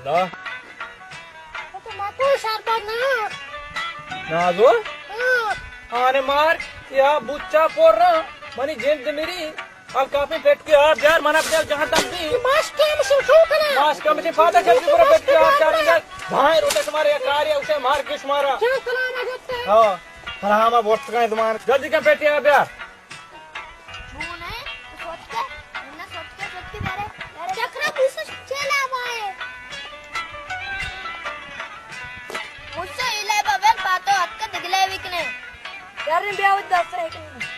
تو ما تو شربت نہ۔ نازو؟ ہاں۔ آنے مار، یا بچا پور رہا، منی جند میری، اب کافی پیٹ کے آپ یار، منا بجا جہاں تک بھی۔ ماش کم شو شو کنا۔ ماش کم سے پاتا چل کے پورا پیٹ کے آپ چار منگا۔ بھائی روٹا تمہارے یا کار یا اسے مار کے شمارا۔ کیا کلام آ جاتا ہے؟ ہاں۔ ہاں، ہاں، میں بہت کہیں تمہارے۔ جلدی کم پیٹ کے آپ یار۔ چون ہے؟ تو سوچ کے، نہ سوچ کے، سوچ کے میرے، میرے چکرا پیسے چلا پائے۔ مجھ سے ہی لے بابے، پاتو حق کے دگلے وکنے۔ یار، بیا وہ دس ہے کہ نہیں؟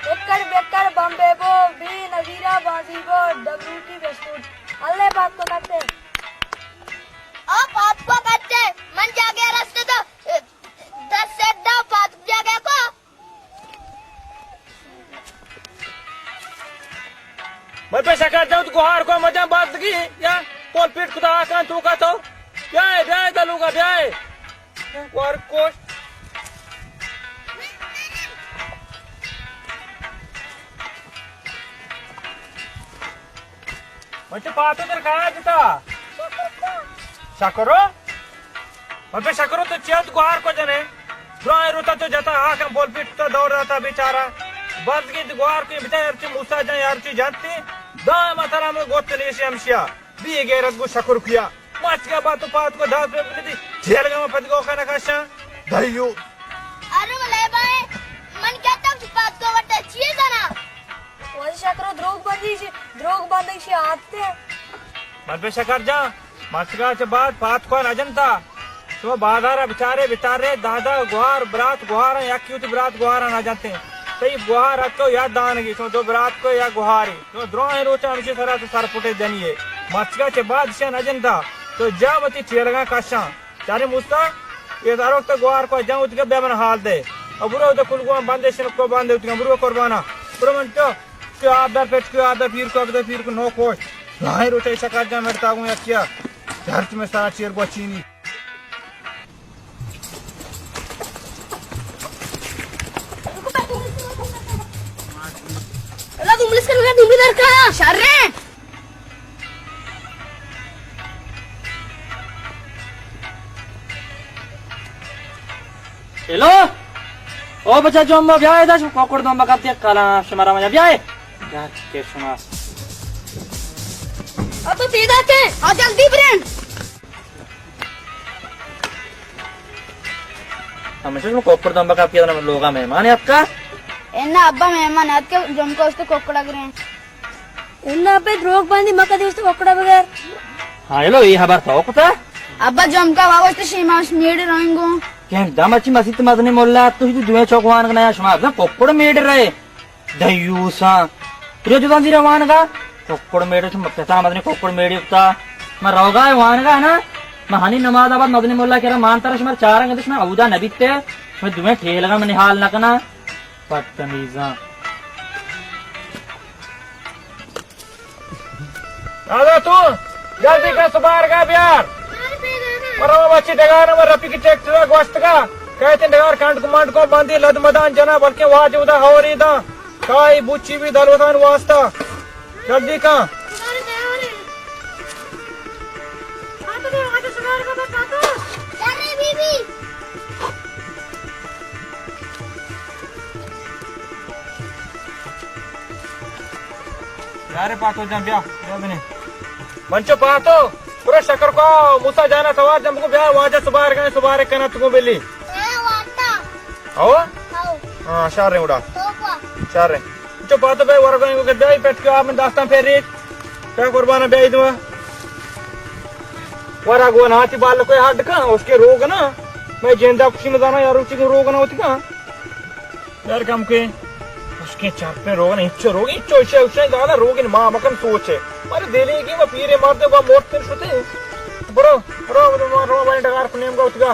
ایکڑ بیکڑ بمبے بو، بی نظیرہ بازی بو، ڈبلو کی بسکوٹ۔ اللہ پاک کو کرتے۔ او پاک کو کرتے، من جا گیا رستے تو، دس سے دو پاک جا گیا کو۔ من پہ شکر جاؤں تو گوہار کو مجاں بازگی یا پول پیٹ کتا آکان تو کا تو۔ بیائے، بیائے دلوگا، بیائے۔ گوہار کوش۔ من چہ پاتو در کایا جتا۔ شکرو؟ من پہ شکرو تو چیت گوار کو جنے؟ درائیں روتا تو جتا آکم بول پیٹ تو دور داتا بیچارہ۔ بزگی تو گوار کو بچا یار چی موسیٰ جان یار چی جانتی۔ دائم ترا من گوت نیشی ہمشیا۔ بی غیرت گو شکر کیا۔ مچ کا باتو پات کو داس پہ بندی۔ جھیل گا من پد گو کنا کشا۔ دھیو۔ ارے ملے بھائی، من کہتا ہوں پات کو وٹا چیز ہے نا۔ واجہ شکرو دروگ بندی شی، دروگ بندی شی آتے۔ من پہ شکر جان، مچگا چہ بعد پاتکان اجنتا۔ شما بازارا بچارے، بچارے، دہ دہ گوہار، برات گوہاراں، یکی وتی برات گوہاراں نہ جنتے۔ تئی گوہار اتو یا دانگی، شما دو برات کو یا گوہاری۔ شما دراہیں روچا ہمشی سرا تو سرپٹے جنیے۔ مچگا چہ بعد شیا نہ جنتا۔ تو جا وتی ٹیلگاں کشاں۔ چارے موسیٰ، اے دار وقت گوار کو جان اتکا بیا من حال دے۔ او برو ادا کلگوان بندے شنکو بندے اتکا برو قربانا۔ برو من تو، کہ آب در پٹ کو، آب در پیر کو، آب در پیر کو نو کوش۔ نہ روچے شکر جان مرتا گوں یکیا۔ ہر تمہیں سارا چیر گوچینی۔ اللہ تم ملس کر، اللہ تم ادھر کا شر ہے۔ ہیلو، او بچا جمبا بیا ادا، شما کوکڑ دمبا کپتی کلا شمارا مجا بیا۔ یار کہ شما۔ ابا پیدا تے، آ جلدی برین۔ ہمیشہ شما کوکڑ دمبا کپتی لوگا مہمان اتکا؟ انا ابا مہمان اتکا، جمکا است کوکڑا گرین۔ انا ابا دروگ باندی مکہ دیست کوکڑا بغیر۔ ہاں، ہیلو، یہ خبر تو کتا؟ ابا جمکا واوست شیماش میڑ رنگو۔ کہ دم اچی مسیت مدنی مولا، تو دوئے چوک وان گنا شما، ابا کوکڑ میڑ رہے۔ دیوساں۔ پرے جدان زیر وانگا؟ کوکڑ میڑے تو پتا مدنی کوکڑ میڑے اکتا۔ ما روگا وانگا نا؟ ما ہنی نماز آباد مدنی مولا کرا مان ترا شمار چارنگ دش ما اودا نبیتے۔ شما دوئیں ٹھیلگا منی حال نہ کنا۔ بدتمیزاں۔ دادا تو جلدی کا سبارگا بیار۔ مرو بچی ڈگار نہ رفیق ٹریکٹر گوشتگا۔ کہتے ڈگار کنڈ کو منڈ کو بندی لد مدان جنا بلکہ واج ادا ہوری دا۔ کائی بوچی بھی دلوتان واسطہ۔ جلدی کا۔ یارے پاتو جان بیا، بیا بنے۔ منچو پاتو، پورا شکر کو موسیٰ جانا توار جنب کو بیا واجہ سبار گئے، سبار کنت کو بلی۔ ہاں، وارتا۔ او؟ ہاں۔ ہاں، شار رہے اڑا۔ تو کو؟ شار رہے۔ چو پاتو بے ورگا کو بیا پیٹ کے آپ من داستان پھر ریت۔ کیا قربان بیا دوا۔ ورا گو نا تی بال کوئی ہڈ کا، اس کے روگ نا۔ میں جیندا کچھ نہ جانا یار، اسی کو روگ نا ہوتی کا۔ یار کم کے، اس کے چاپے روگ نا، اچھو روگ، اچھو، اچھو، اچھو، زیادہ روگ نا، ماں مکن سوچ ہے۔ ارے دلی کی وہ پیرے مردے با موت کر شتے۔ برو، برو، برو، برو، برو، ڈگار کو نیم گا اتگا۔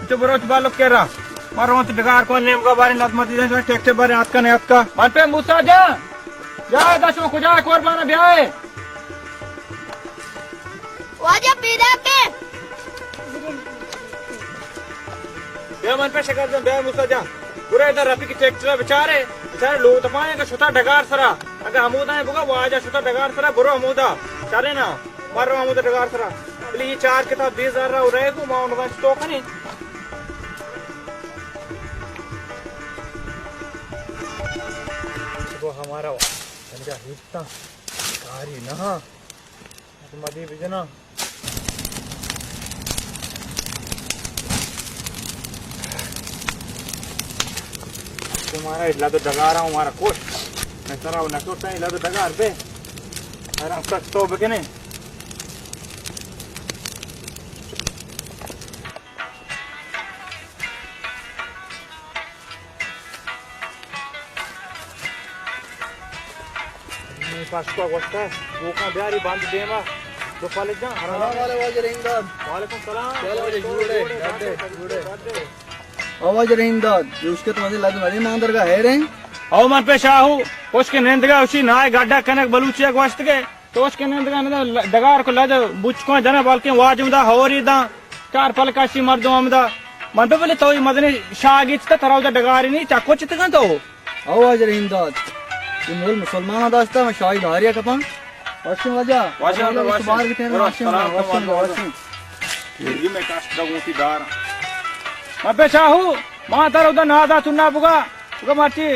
تو برو تو بالو کرا۔ مارو تو ڈگار کو نیم گا بارے نظم دی، ٹریکٹر بارے آتکا نہیں آتکا۔ من پہ موسیٰ جان۔ جا دشو کجا قربان بیائے۔ واجہ پیدا کے۔ بیا من پہ شکر جان، بیا موسیٰ جان۔ پورا ادھر رفیق ٹریکٹر بچارے، بچارے لوگ تپائیں کہ شتا ڈگار سرا۔ اگہ ہمودا ئے بگا واجہ شتا ڈگار سرا، برو ہمودا۔ چارے نا، مر رو ہمودا ڈگار سرا۔ بلے یہ چار کتاب دے زر را رہے گو، ما ان تو کنے۔ وہ ہمارا وا، انجا ہیتا کاری نہ۔ مدی بجنا۔ تمہارا اجلا تو ڈگارا ہوں، ہمارا کوش۔ میں سرا نہ کرتا، اجلا تو ڈگار بے۔ آرام سک تو بکنے۔ پشکو گوشتہ، گوکاں بیاری بند دیما۔ دو پلک جان، حرام۔ سلام علیکم واجہ رحیم داد۔ وعلیکم سلام۔ چلو واجہ جوڑے، جوڑے، ڈڈے، جوڑے۔ او واجہ رحیم داد، جوش کے تمہارے لگ مری ماندر کا ہے رہے۔ او من پہ شاہو، پوش کے نندگا اسی نائے گڈا کنک بلوچی گوشت کے۔ توش کہ نندگا ندا ڈگار کو لد بچکاں جناں، بلکیں واجہ ہمدا ہوری داں، چار پلکاشی مردم ہمدا۔ من بہ بلے تو مدنی شاگی چتا، ترا اودا ڈگاری نی چکو چتگاں تو۔ او واجہ رحیم داد، یہ مول مسلمان داشتا، میں شاہی داریا کپاں۔ واشن واجہ، واجہ، واجہ، واجہ۔ بار بیتے ہیں، برو، واشن، سلام، واشن، سلام، واشن۔ یہ میں کاشت دا گوتی دار۔ من بہ شاہو، ما تر اودا نادا چنا بگا، بگا مرچی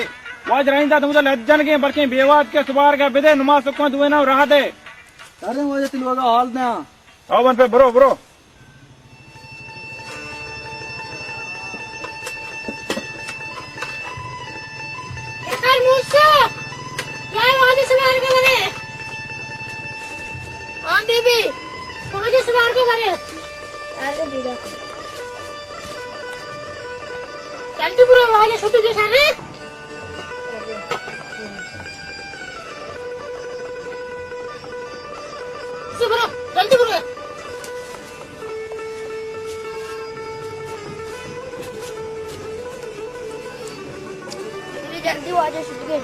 واجہ رحیم داد اودا لد جنگیں، بلکیں بیوات کے سبار کا بدے، نماز سکوں دوینا راہ دے۔ ارے واجہ تلوگا حال دے۔ او من پہ برو، برو۔ اے کر موسیٰ، جائے واجہ سوار کے برے۔ ہاں بی بی، واجہ سوار کے برے۔ ارے بیگا۔ جلدی برو، واجہ چھٹی کے سارے۔ برو، جلدی برو۔ جلدی واجہ شتگے۔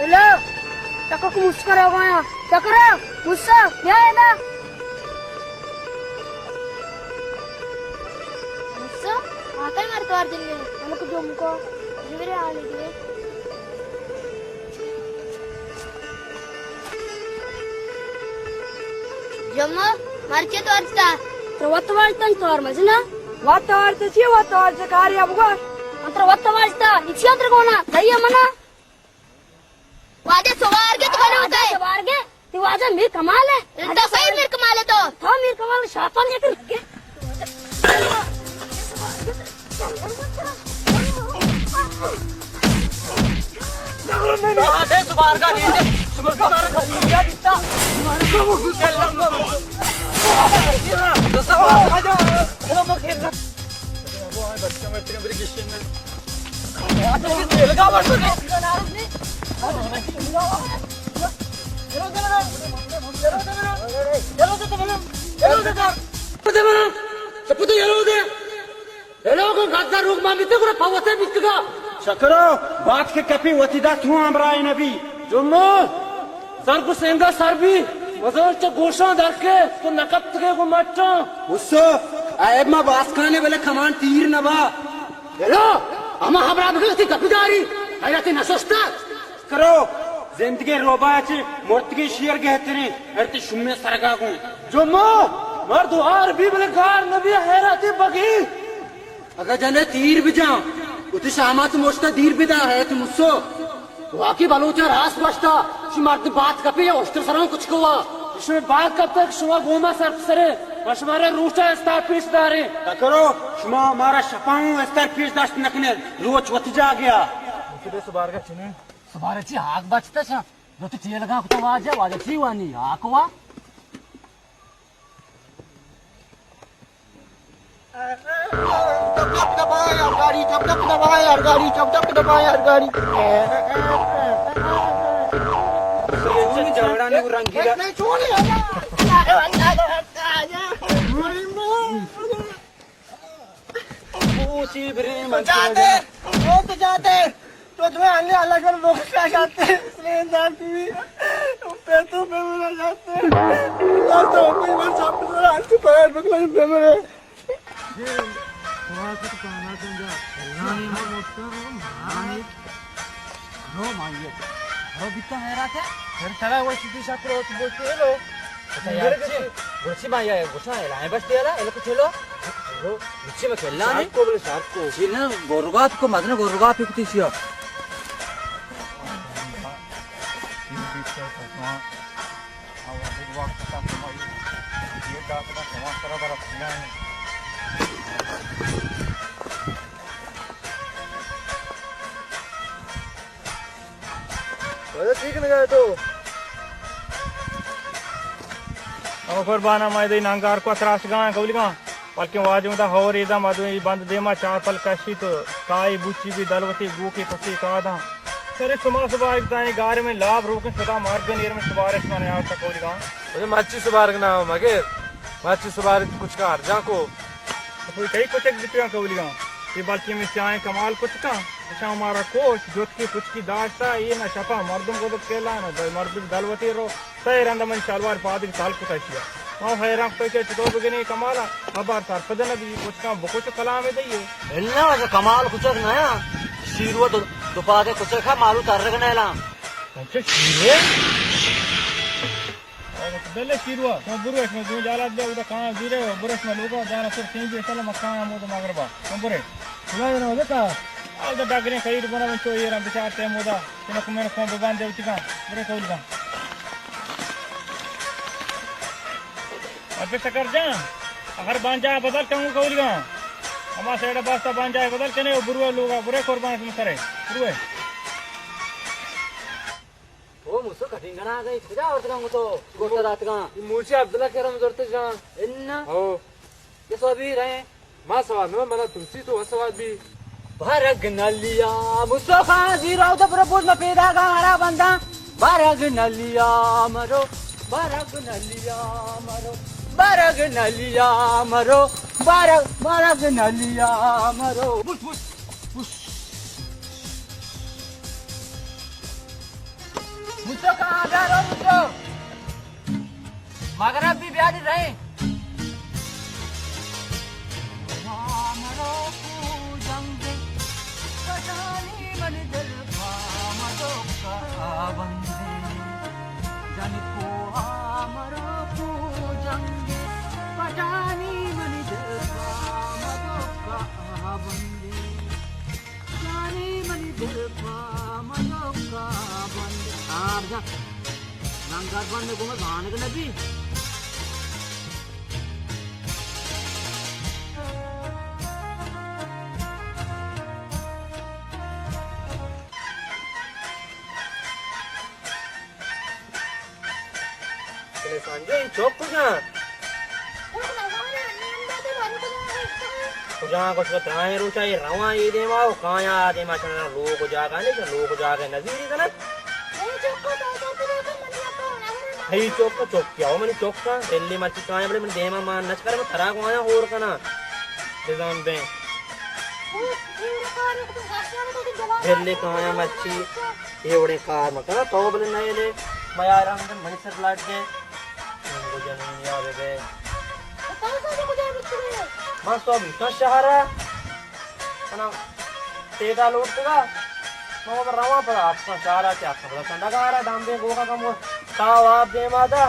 ہیلو، چکو کو مسکر ہو گیا۔ چکرو، موسیٰ، بیا ادا۔ موسیٰ، آ کئی مردوار جن نے؟ ہم کو جو مکو۔ جبرے آلی دے۔ جمو، مرچی تو ارجتا؟ ترا وت واجتا، تو ار مزنا۔ وت ارجتا چی؟ وت ارجتا کاریا بگوش۔ من ترا وت واجتا، اچی انتر گونا، دئیے منا۔ واجہ سوار گے تو بنا واجہ ہوتا ہے۔ سوار گے، تی واجہ میر کمال ہے۔ تو صحیح میر کمال ہے تو۔ تو میر کمال شاپن کے کر کے۔ چکرو، بات کہ کپی وتی دست ہوں ہمراہ نبی۔ جمو، سر گو سنگا سر بی، مزور چہ گوشاں در کے، تو نکپتگے گو مٹاں۔ اسو، عیب ما باسکانے بلے کمان تیر نبا۔ ہلو، ہما ہمراہ بگے تی گپی داری، حیرتی نشستا۔ کرو، زندگی روبا چی مرتگی شیر گہتریں، ہر تی شمی سرگا گوں۔ جمو، مرد ہار بی بلے گار نبی، حیرتی بگی۔ اگہ جنے تیر بجاں، وتی شامات مشتا دیر بدا، حیرتی مسو۔ واقعی بلوچاں راست گوشتا، شی مرد بات کپی یا اشتر سروں کچھ کوا۔ شما بات کپتا کہ شما گوما سر پسرے، ما شمارا روچا استار پیش داریں۔ تکرو، شما مارا شپاں استار پیش داشت نکنے، روچ وتی جاگیا۔ سبارگا چنے؟ سبارا چی ہاک بچتا شا؟ دو تی ٹیلگا کتا واجہ، واجہ چی وانی ہاک وا؟ ٹپ ٹپ دبائے یار گاڑی، ٹپ ٹپ دبائے یار گاڑی، ٹپ ٹپ دبائے یار گاڑی۔ رنگی دا۔ نہیں، چون ہے؟ او چی برے من جاتے، تو جاتے۔ تو دوئے ہنگے اللہ کر بخشا جاتے۔ میں جاتی۔ تو پہ تو پہ میرا جاتے۔ تو پہ میرا جاتے۔ تو پہ میرا جاتے۔ نو مائیے۔ نو بیتا ہے رات ہے۔ پھر ترا وہ چیزی شکر ہو تو بولتے ہلو۔ اچھا یار، گرچی مائیا ہے، گوشا ہے، لائیں بس تیلا، ایلو کچھ ہلو۔ ہلو، گرچی میں کھیلنا نہیں۔ شارک کو بولے، شارک کو۔ جی نا، گورگاپ کو مدن گورگاپ کو تیشیا۔ ٹھیک نہ تو۔ او قربانا، ما دے نانگار کو تراش گاں، گولی گاں۔ بلکیں واجہ دا ہور ایدا مدوی بند دیما چار پل کشی تو کائی بوچی بھی دلوتی گوکی پسی کاداں۔ سر شما سبارگ دائیں گار میں لاب روکن شدا مارگ نیر میں سبارش من یار تکولی گاں۔ مجھے مچی سبارگ نہ ہو مگر مچی سبارگ کچھ کا ہر جان کو۔ کوئی کئی کچک بکیاں کولی گاں۔ یہ بلکیں میں سیاہیں کمال کچکاں۔ اشاں مارا کوش جوتکی پچکی داشتا، یہ نہ شپا مردم گودت کیلا نہ مردم دلوتی رو۔ سئے رند من شلوار پادگ سال کتا اشیا۔ ما حیران کتا کہ چطور بگنی کمالا، خبر سرپد نہ بی، کچکاں بکچ کلام دئیے۔ اللہ، اچھا کمال کچک نہ یا، شیرو دو، دو پادے کچک ہے، مالو ترگ نہ اعلان۔ اچھا شیرو؟ بلے شیرو، تو برو اس میں دو جالات دے، ادا کان زیرے، برو اس میں لوگا، جانا سر سین جی، سلام کان مود مغربا۔ تم برے۔ خدا جانا ہو جاتا۔ آل دا ڈاگریں خرید بنا من چو یہ رم بچار تے مودا۔ تینا کمین کون ببان دے وتی کان۔ برے کول کان۔ ابے سکر جان، اگر بانجا بدل کنگو کولی گاں۔ ہما سیڈ باستا بانجا بدل کنے و بروے لوگا برے قربان شما سرے۔ بروے۔ او موسو کٹنگ کنا گئی، کجا ورتگاں تو؟ گوشت داتگاں۔ موچی عبداللہ کرم زرتے جان۔ انا۔ او۔ یہ سوابی رہے۔ ما سوال نہ، منا ترسی تو سوال بھی۔ برگ نلیا مصطفی زیرو دبر بود ما پیدا گا ہرا بندہ۔ برگ نلیا مرو، برگ نلیا مرو، برگ نلیا مرو، برگ، برگ نلیا مرو۔ Bush, Bush, Bush. مصطفی کہاں جا رہا ہو مصطفی؟ مغرب بھی بیاری رہے۔ جانی منی دل پا مدوکا بند۔ آر جا۔ ننگار بند گومے بانگ نبی۔ بلے سانجو، اے چوک کجا؟ کجا گوشت درائیں روچا اے رواں اے دیما و کایاں آ دیما، چنا لوگ و جاگہ نے، چنا لوگ و جاگہ نزیری کنت۔ اے چوک چوک کیا ہو منی چوک کا، دلی مرچی کایاں بلے من دیما مان نچ کر، من ترا گوایا ہور کنا۔ بزان بیں۔ دلی کایاں مرچی۔ اے وڑیں کار مکن، تو بلے نئیلے، میاران منی سر لگ گئے۔ من گو جنین یا بے بے۔ من تو بیتاں شہرا، منا تیگا لوٹتگا، من گو رواں پدا اتکاں شہرا، چہ اتکاں پدا سنڈگارا، دمبے گوگا کمو تاو آپ دیما دا،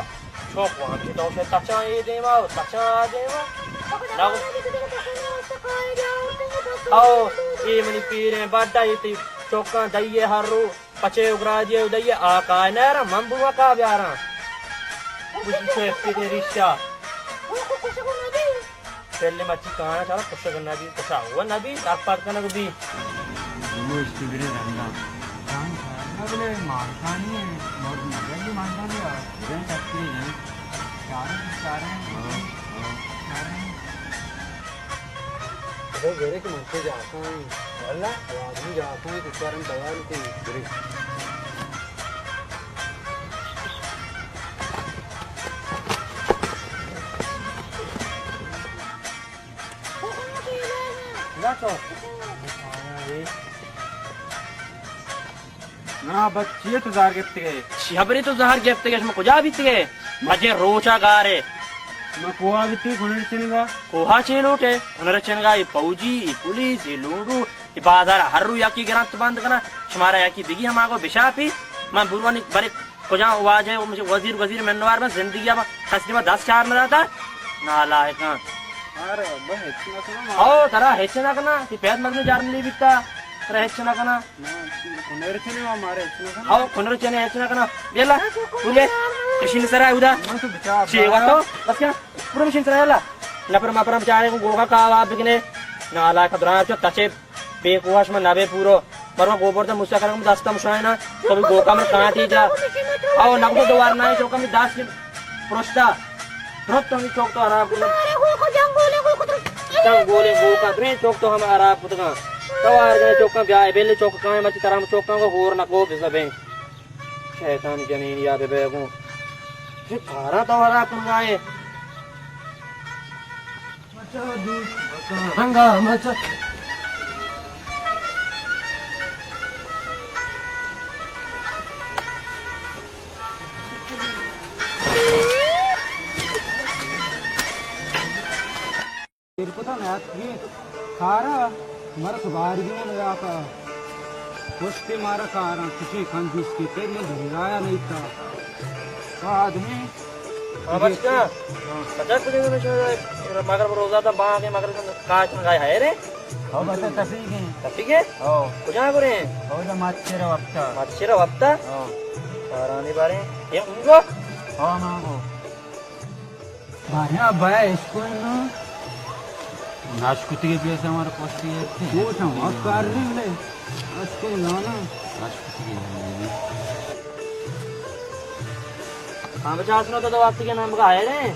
چوک وان کہ تو سے تچاں اے دیما و تچاں آ دیما۔ او، اے منی پیریں بڈا، اے تئی چوکاں دئیے ہر رو۔ پچے اگرادی ء دئیے آ کائے نہ را، من بوا کا بیاراں۔ بوشی تو اپی دے ریشا۔ پہلے مچی کانا چارا کشگ نبی، کشا ہوا نبی، ارپاد کنگ بی۔ دوست برے رندا۔ جان چارا بلے مارکانی ہے، مرد مجلی مارکانی ہے۔ جان تکری ہے۔ چارے، چارے، چارے۔ ابے برے کہ من تو جاتا ہوں۔ واللہ؟ آدمی جاتا ہوں، تو چارم تیار کو برے۔ نا بچی، تو زہر گپتگے؟ چی ہبرے تو زہر گپتگے؟ شما کجا بیتگے؟ مجھے روچا گارے۔ ما کوہا بیتی، کنر چنگا۔ کوہا چے لوٹے؟ کنر چنگا، اے پوجی، اے پولیس، اے لوڈو، اے بازار ہر رو یکی گرانت بند کنا۔ شمارا یکی دگی ہما گو بشاپی۔ من بروانی برے کجا واجہ، وزیر، وزیر منوار من زندگی ابا کس دیما دست چار نہ داتا۔ نالائکاں۔ ارے ابا، ہچ نہ کناں۔ او، ترا ہچ نہ کنا، تی پید مگنی جارلی بیتا، ترا ہچ نہ کنا۔ کنر چنے وا مارے ہچ نہ کنا۔ او، کنر چنے ہچ نہ کنا۔ بیلا، پورے، کشین سرا اودا۔ من تو بچار چے وا تو؟ بس کیا؟ پورے مشین سرا یلا۔ نفر مفر بچارے کو گوگا کا آواب بکنے۔ نالائک دران چو تچے۔ بے کوش من نبے پورو۔ مرو گوبر دے مسا کرم دستم شاینا۔ تو بھی گوکا من کانتی جا۔ او نگو دوار نہ چوکا من دست پروشتا۔ درست تو چوک تو خراب کن۔ مارے گوکا جنگولے گوکا تو۔ جنگولے گوکا درے چوک تو ہم خراب کتگا۔ تو آر گئے چوکا بیا بیل چوک کائیں مچ ترام چوکا کو ہور نہ کو بزبیں۔ شیطان جنین یا بے بیگوں۔ یہ کارا تو خراب کن گائے۔ ہنگامہ چہ ایر کتا نیاتکگیں کارا، مارا سبارگی من داتا۔ پشتی مارا کاراں، کسی کنجوس کی تے من دریایا نیتا۔ آدمی ہاں، بچکا۔ بچک کجا گئے؟ مغرب روزہ تا، بانگ مغرب کاچ نگاہ ہے رے۔ ہاں، بس تفریح گئے۔ تفریح گئے؟ ہاں۔ کجا گرے؟ ہاں، جا مچھر وپتا۔ مچھر وپتا؟ ہاں۔ کارانی بارے۔ یہ انگو؟ ہاں، مانگو۔ بارے ابا، اشکو نہ۔ ناشکتی کے پیسے ہمارے پوستی ہے۔ وہ تو ہم کار رہے ہیں۔ اشکو لانا۔ ناشکتی کے۔ ہاں، بچا سنو تو، تو وقت کے نام کا ہے رے۔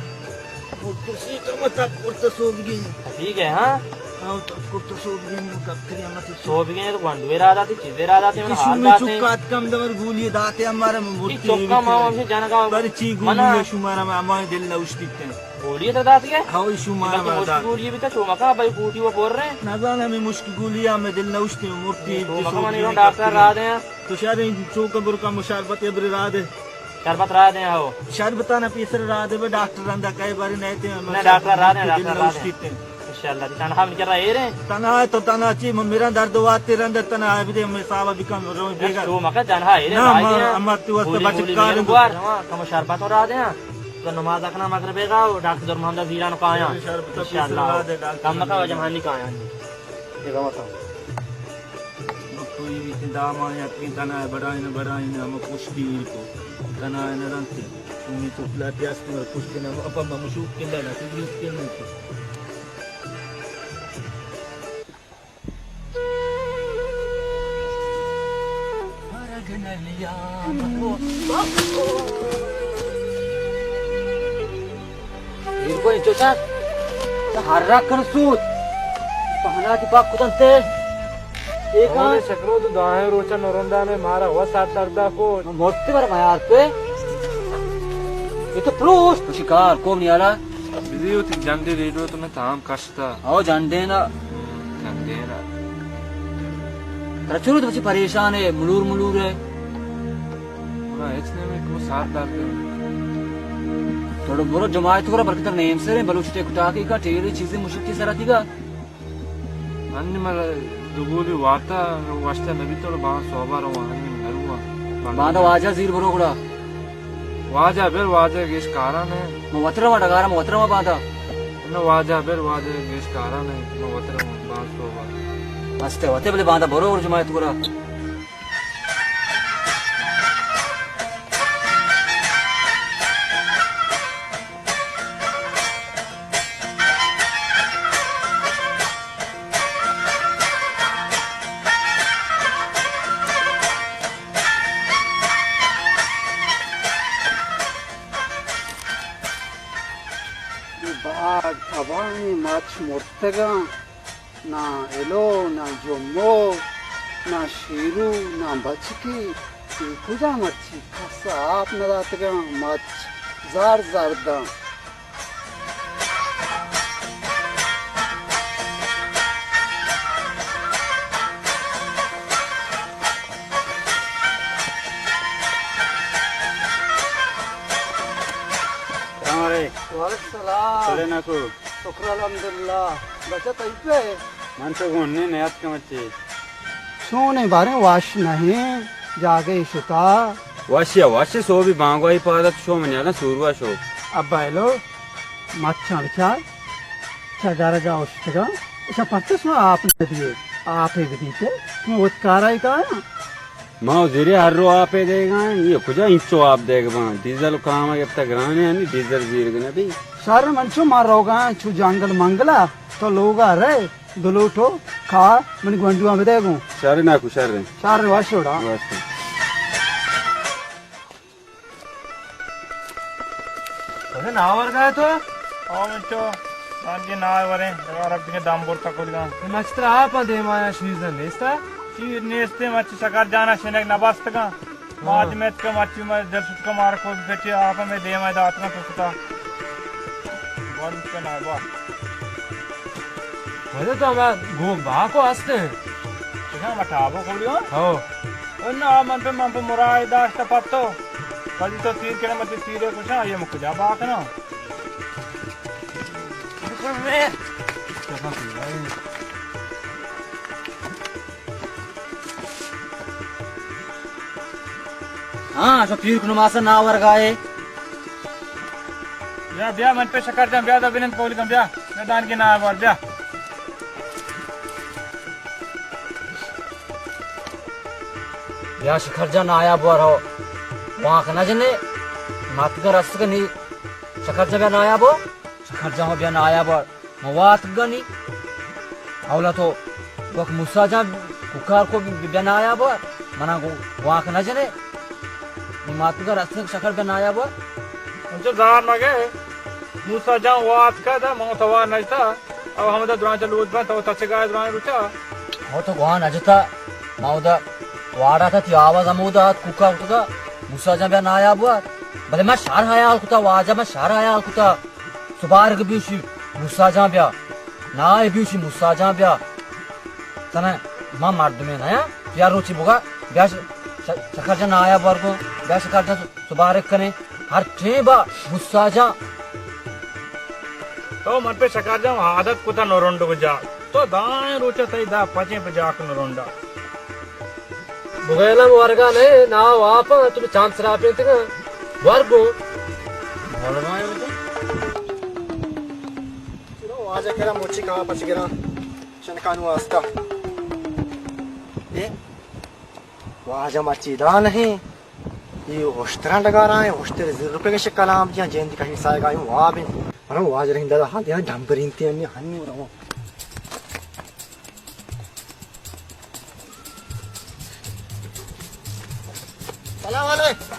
وہ کرسی تو مت اب کرتا سو بھی گئی۔ ٹھیک ہے، ہاں؟ ہاں، تو کرتا سو بھی گئی، مت اب تیری ہمت سو۔ سو بھی گئے تو گونڈو را داتے، چیزے را داتے، من کہ حال شومی داتے۔ چکات کم دور گولی داتے ہمارا، من یہ مرتی چکا ماں ہمشہ جانا کا بارے چی گولی منا۔ ہے شمارا، میں ہمارے دل نہ اشتی تے۔ گولی تو دات گئے؟ ہاں، یہ شمارا بارے دات۔ گولی بھی تو چوما کا بھائی کوٹی وہ پور رہے۔ نہ جان ہمیں مشک گولی ہے، ہمیں دل نہ اشتی، مرتی۔ چوما کا منی ڈاکٹر را دے۔ تو شاید چوکا برکا مشاربت ابری را دے۔ شربت را دیں ہو۔ شربتانا پیسر را دے بے ڈاکٹر رندا کئے بارے نئے تے۔ نہ، ڈاکٹر را دیں، ڈاکٹر را دیں۔ انشاءاللہ، تنہا من کرا ایرے۔ تنہا تو تنہا چی، من میرا درد واتے رندا تنہا ہے، بدے میں صاحب بکم رو بیگا۔ تو مکا تنہا ایرے، نہ، بھائی ما دے۔ امر تو واسطے گولی، بچ گولی کار۔ ہاں، کم شربت را دیں۔ تو نماز اکنا مغرب گا، ڈاکٹر محمد زیران کایا۔ شربت پیسر را دے، انشاءاللہ۔ ڈاکٹر کم مکا جہانی کایا۔ اے بابا تو۔ کوئی بھی داما یا کہ تنا بڑائیں، بڑائیں، ہم پشتی کو۔ تنا نہ رنتے۔ تمہیں تو پلاٹی آستے اور پشتی نہ، اپا مشوق کے لینا، تو یوز کے لینا۔ ایر کو انچو چار، تو ہر رکھ کن سوت، پہنا تی پاک کتن تے۔ اے کان۔ شکرو تو داہیں روچا نرندانے مارا ہوا سات دردا کو۔ مرتے بر میار پہ۔ یہ تو پروش، تو شکار کو نیالا۔ بزی ہوتی جنڈے ریڈو تو میں تام کشتا۔ او جنڈے نا۔ جنڈے نا۔ ترا چلو تو بچی پریشان ہے، ملور ملور ہے۔ منا ہچ نہ میں کو ساتھ دار دے۔ تھوڑا برو جماعت کو برکت نیم سر بلوچ ٹیک ٹاک کا ٹیڑی چیزیں مشکل سر آتی گا۔ ہنی مل دگولی وارتا وشتا نبی تو بان صوبہ رو ہنی نروا۔ باندا واجہ زیر برو گڑا۔ واجہ بل واجہ گیش کارا نے۔ مو وتر ما ڈگارا مو وتر ما باندا۔ نہ واجہ بل واجہ گیش کارا نے، مو وتر ما بان صوبہ۔ استے وتے بلے باندا برو گڑا جماعت گڑا۔ باگ تباہیں مچ مرتگاں۔ نہ الو، نہ جمو، نہ شیرو، نہ بچکی، اے کجا مرچی؟ کس آپ نہ داتگاں، مچ زر زرداں۔ علیکم۔ وعلیکم السلام۔ سلے ناکو۔ شکر الحمدللہ۔ بچہ تئی پہ؟ من تو گون نے نیات کم چی۔ چون بارے واش نہیں، جاگے شتا۔ واشی، واشی، سو بھی بانگوائی پادت شو من یاداں سوروا شو۔ ابا ایلو، مچاں بچار، چہ درگا اشتگاں، اشاں پرچہ شما آپ نہ دیے، آپے بدیتے، شما وت کارائے کایاں۔ ما وزیری ہر رو آپے دیگا، یہ کجا انچو آپ دیگ باں، ڈیزل کام گپتا گرانے ہنی، ڈیزل زیر گنا بھی۔ شر من چو ما روگا چو جنگل منگلا، تو لوگا رہے، دلوٹو کھا، من گونڈواں بدے گوں۔ شر ناکو، شر۔ شر واشوڑا۔ واشوڑا۔ کجا ناور گئے تو؟ آ من چو دانگی ناور وریں، دگہ رب دیگہ دم برتا کدگاں۔ نچتر آپ دیما یا شیز نیستا؟ شیر نیستے، مچ شکر جانا شنگ نبستگاں۔ ما ہاں۔ دمیت کہ مچی ما دل شت کہ مار کو پچی آپ میں دیما داتگاں تو ستا۔ بند کنا با۔ وجہ تو ہمیں گوک با کو ہستے۔ کجا ما ٹابو کوڑیو؟ ہو۔ انا من پہ، من پہ مراد داشت پتو۔ کدی تو تیر کنے مت تیرے کشا، یہ مکجا با کنا۔ ہاں، شو تیر کنو ماسا ناور گائے۔ بیا، بیا، من پہ شکر جان، بیا دا بنند پولی کن، بیا۔ بیا دانگی ناور، بیا۔ بیا شکر جان، آیا بور ہو۔ وانک نہ جنے، ماتگا رست کنی۔ شکر جان بیا نایا بور۔ شکر جان بیا نایا بور۔ ما واتگانی۔ اولا تو وک موسی جان کوکار کو بیا نایا بور۔ منا گو وانک نہ جنے۔ نی ماتگا رست شکر بیا نایا بور۔ انچو زار مگے۔ موسی جان واتکا دا، ما توار نجتا۔ او ہمدا درانچا لوٹ بنت، او تچگا دران روچا۔ او تو گوان اجتا، ما اودا واڑا تا تی آواز ہمودا ات، کوکا کتگا، موسی جان بیا نایاب وات۔ بلے ما شر حیال کتا، واجہ ما شر حیال کتا۔ سبارگ بیوشی موسی جان بیا۔ نائے بیوشی موسی جان بیا۔ تنے ما مردمے نیا، بیا روچی بگا، بیا ش-، ش-، شکر جان نایاب ورگو، بیا شکر جان سبارگ کنے۔ ہر ٹیم با موسی جان۔ تو من پہ شکر جان عادت کتا نرنڈ کو جا۔ تو دائیں روچا تئی دا پچیں پہ جاک نرنڈا۔ بگیلم ورگا نے نا واپا، تو چاند سراپیں تگا۔ ورگو۔ ورگا ہے تو۔ چلو، واجہ کرا مچی کہاں پچ گرا۔ چنکانو واسطہ۔ اے؟ واجہ مرچی دا نہیں۔ یہ ہوشتراں ڈگارا ہیں، ہوشتر زر روپے کے شکل آم دیاں، جیند کہیں سائے گا ہیں، واب ہیں۔ ارے واجہ رہندہ دا، ہاں، دیاں ڈمبرین تے ہنی، ہنی رو۔ سلام علیکم۔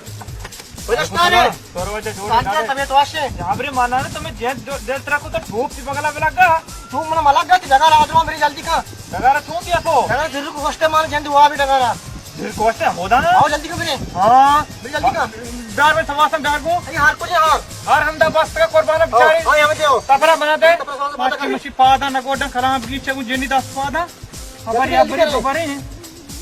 بلوچستان ہے۔ سروج جوڑ سانجا ہے۔ طبیعت واشے۔ جابری مانا نے تمہیں جیند دل ترا کو تو ٹھوپ تی بگلا بلگا۔ تو من ملگا تی ڈگار آدرو میری جلدی کا۔ ڈگار تو تی اپو۔ ڈگار ضرور کو ہوشتے مان جیند واب ڈگارا۔ دل کوشتے ہمودا نا؟ آؤ جلدی کن بنے۔ ہاں۔ بنے جلدی کن۔ بیار میں سواسم بیار گو۔ اے ہر کجے ہاں۔ ہر ہمدا بست کا قربان بیچارے۔ ہاں، ہمیں دیو۔ تپرا بنا دے۔ تپرا سواسم بنا ماشی دے۔ ماشی پادا نگوڈن خراب گیچے گو جنی دست پادا۔ خبر جلدی یا جلدی بری کرو۔ خبر ہے۔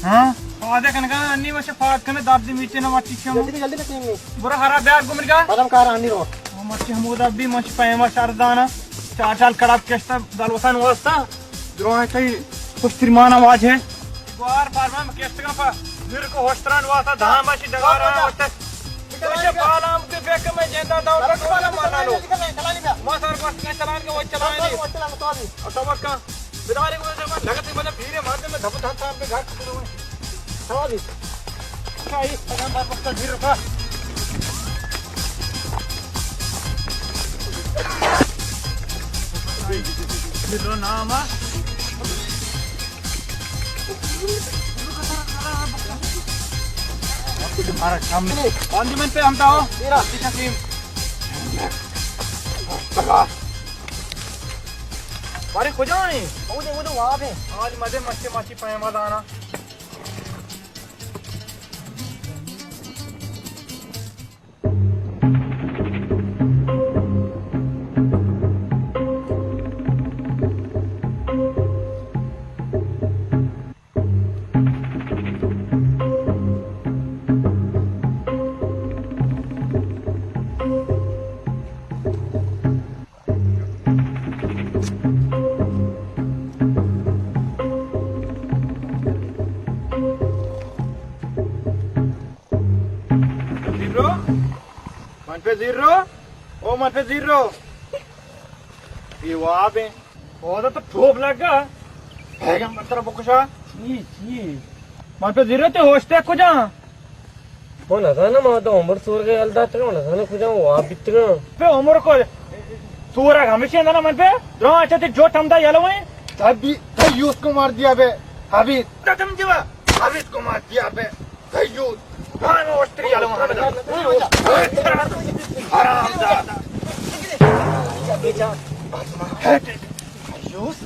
ہاں۔ پادا کنگا انی ماشی پاد کنے درد میچے نہ ماچی چمو۔ جلدی جلدی کن۔ برو ہرا بیار گو مرگا۔ پدم کار آنی رو۔ ماشی ہمودا بھی ماشی پیما شردانا۔ چار چار کڑاپ کشتا دلوسان واسطہ۔ دراہ تئی پشتری مانا واجہ۔ گوار فارما مکشتگاں پہ زرک و ہوشتران واسطہ دھان باشی ڈگارا واسطہ۔ تو چہ بالام کے بیک میں جندا دور تک والا مانا لو۔ ما سر گوشت کے چلان کے وہ چلان دی۔ اور تو بس کا بداری کو جب لگتے مطلب دھیرے مار دے میں دھپ دھپ تھا پہ گھر کھلو ہے۔ سوال دی۔ چاہیے پگام بار پکا دھیر رکھا۔ میرا نام ہے۔ ہمارا کام نہیں۔ پانچ منٹ پہ ہم تاؤ۔ تیرا۔ بارے کجا ہیں؟ وہ دے، وہ دے، وہاں پہ۔ آج مزے مچے مچی پیما دانا۔ زیرو، او من پہ زیرو۔ یہ واب ہیں۔ او تو ٹوپ لگا۔ پیغمبر ترا بکشا۔ چی، چی؟ من پہ زیرو تے ہوشتے کجا؟ من نزانم، ما تو عمر سورگے ال داتگا، من نزانم کجا واب بیتگا۔ پہ عمر کو سورگ ہمیشہ نہ من پہ دران اچھا تے جو ٹمدا یلویں۔ تبھی دیوس کو مار دیا بے، حبیب۔ تم جوا حبیب کو مار دیا بے۔ دیوس، ہاں، اوشتری آلو ہمیں۔ حرام زادہ۔ دیوس۔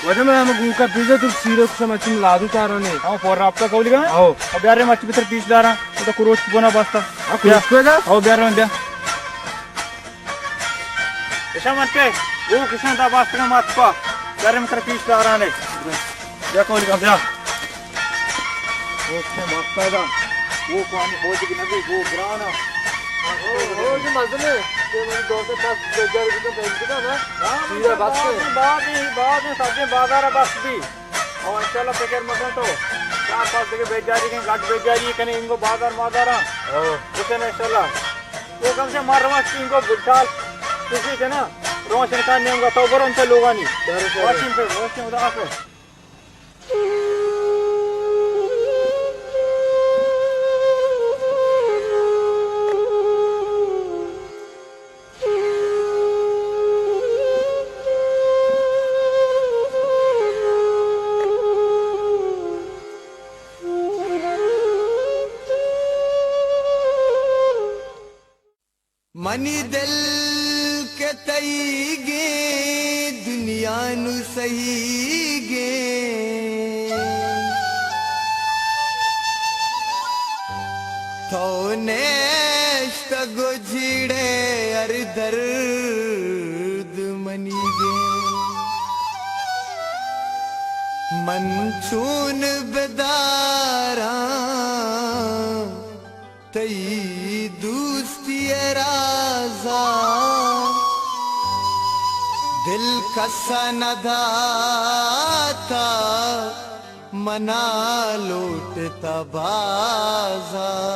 واجہ، من ہمے گوکا پیزا تو سیرے کسا مچی لادو تارانے۔ ہاں، پور رابطہ کولی گا؟ ہاں۔ اب یار، مچی بتر پیش دارا۔ تو کروچ بنا باستا۔ ہاں، کروچ بنا؟ ہاں، بیار، بیا۔ اشاں من پہ، او کشاں دا باستگاں مات پا۔ گرم تر پیش دارانے۔ بیا کولی کن بیا۔ او کشاں مات پا دا۔ او کوانی بوجھ کی نبی، او گرانا۔ او، او، جی مزنے۔ یہ منی دوست دس بجار بھی تو پہنچ گیا نا۔ ہاں، سیدھا بس بعد میں۔ بعد ہی، بعد میں سبزی بازار بس بھی۔ او انشاءاللہ فکر مکن تو۔ چار پاس دیگه بیجاری کن، گٹ بیجاری کنے، انگو بازار مازارا۔ او۔ بکن انشاءاللہ۔ وہ کم سے مار رواں چینگو بلٹال۔ کسی سے نا، رواں شنکار نیمگا تو برو انت لوگانی۔ چلو، چلو۔ واشنگ پہ، واشنگ خدا حافظ۔ منی دل کہ تئیگیں، دنیا نوں سہیگیں۔ تو نیشتگ و جیڑے ہر درد منیگیں۔ من چون بداراں تئی دوستی ءِ رازا، دل کس ءَ نہ داتا، منا لوٹتا بازا۔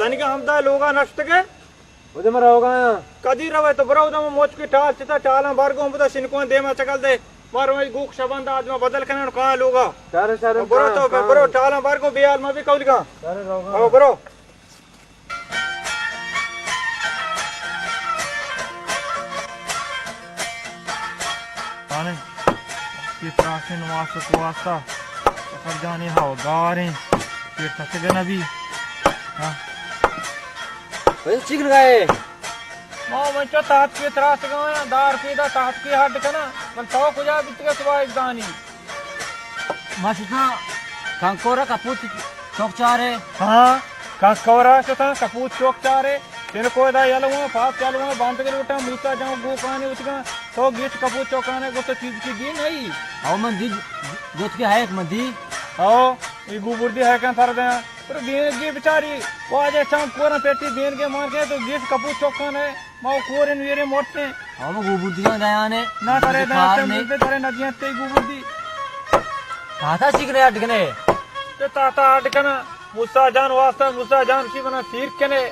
تنیگا ہمدا لوگا نشتگے؟ اودے من روگا آں۔ کدی روئے تو برو، اودے من موچکی ٹال چتا، ٹالاں بار گوں بدا، شنکوان دیما چکل دے۔ مارو اے گوک شبان دا آدما بدل کنن کاں لوگا۔ شر، شر، برو کاں، تو پھر کاں۔ برو، ٹالاں بار گوں، بے حال مبی کولیگا۔ شر، روگا آں۔ او برو۔ آنے، یہ تراشے نماز تو واسطہ، سفر جانے ہوا گاریں، پیر تھکے نہ بی۔ ہاں۔ بھائی، چیک لگائے؟ ما من چو تحت کے تراشگا آں، دار پیدا تحت کے ہڈ کنا، من تو کجا بیتگے تو ایک دانی۔ ما شتاں کنکورا کپوت چوک چارے۔ ہاں، کنکورا شتاں کپوت چوک چارے۔ تین کودا یلواں، پاس یلواں، باندگے لوٹاں، موسیٰ جان گوکانے اتکاں۔ تو گیٹ کپوت چوکانے گوشت چیز کی دی نہیں۔ او من دی، دوت کے ہے ایک من دی۔ او، یہ گوبردی ہے کن سر دیاں۔ پر دین گی بچاری، واجہ چام کورن پیٹی دین گے مان کے تو گیٹ کپوت چوکانے۔ ما کورن ویرے مرتیں۔ ہم گوبردیاں دیانے۔ نہ ترے دیاں تے، ترے نہ دیاں تے گوبردی۔ تاتا چیک نے اڈ کنے؟ تے تاتا اڈ کنا۔ موسیٰ جان واسطہ، موسیٰ جان کی بنا سیر کنے۔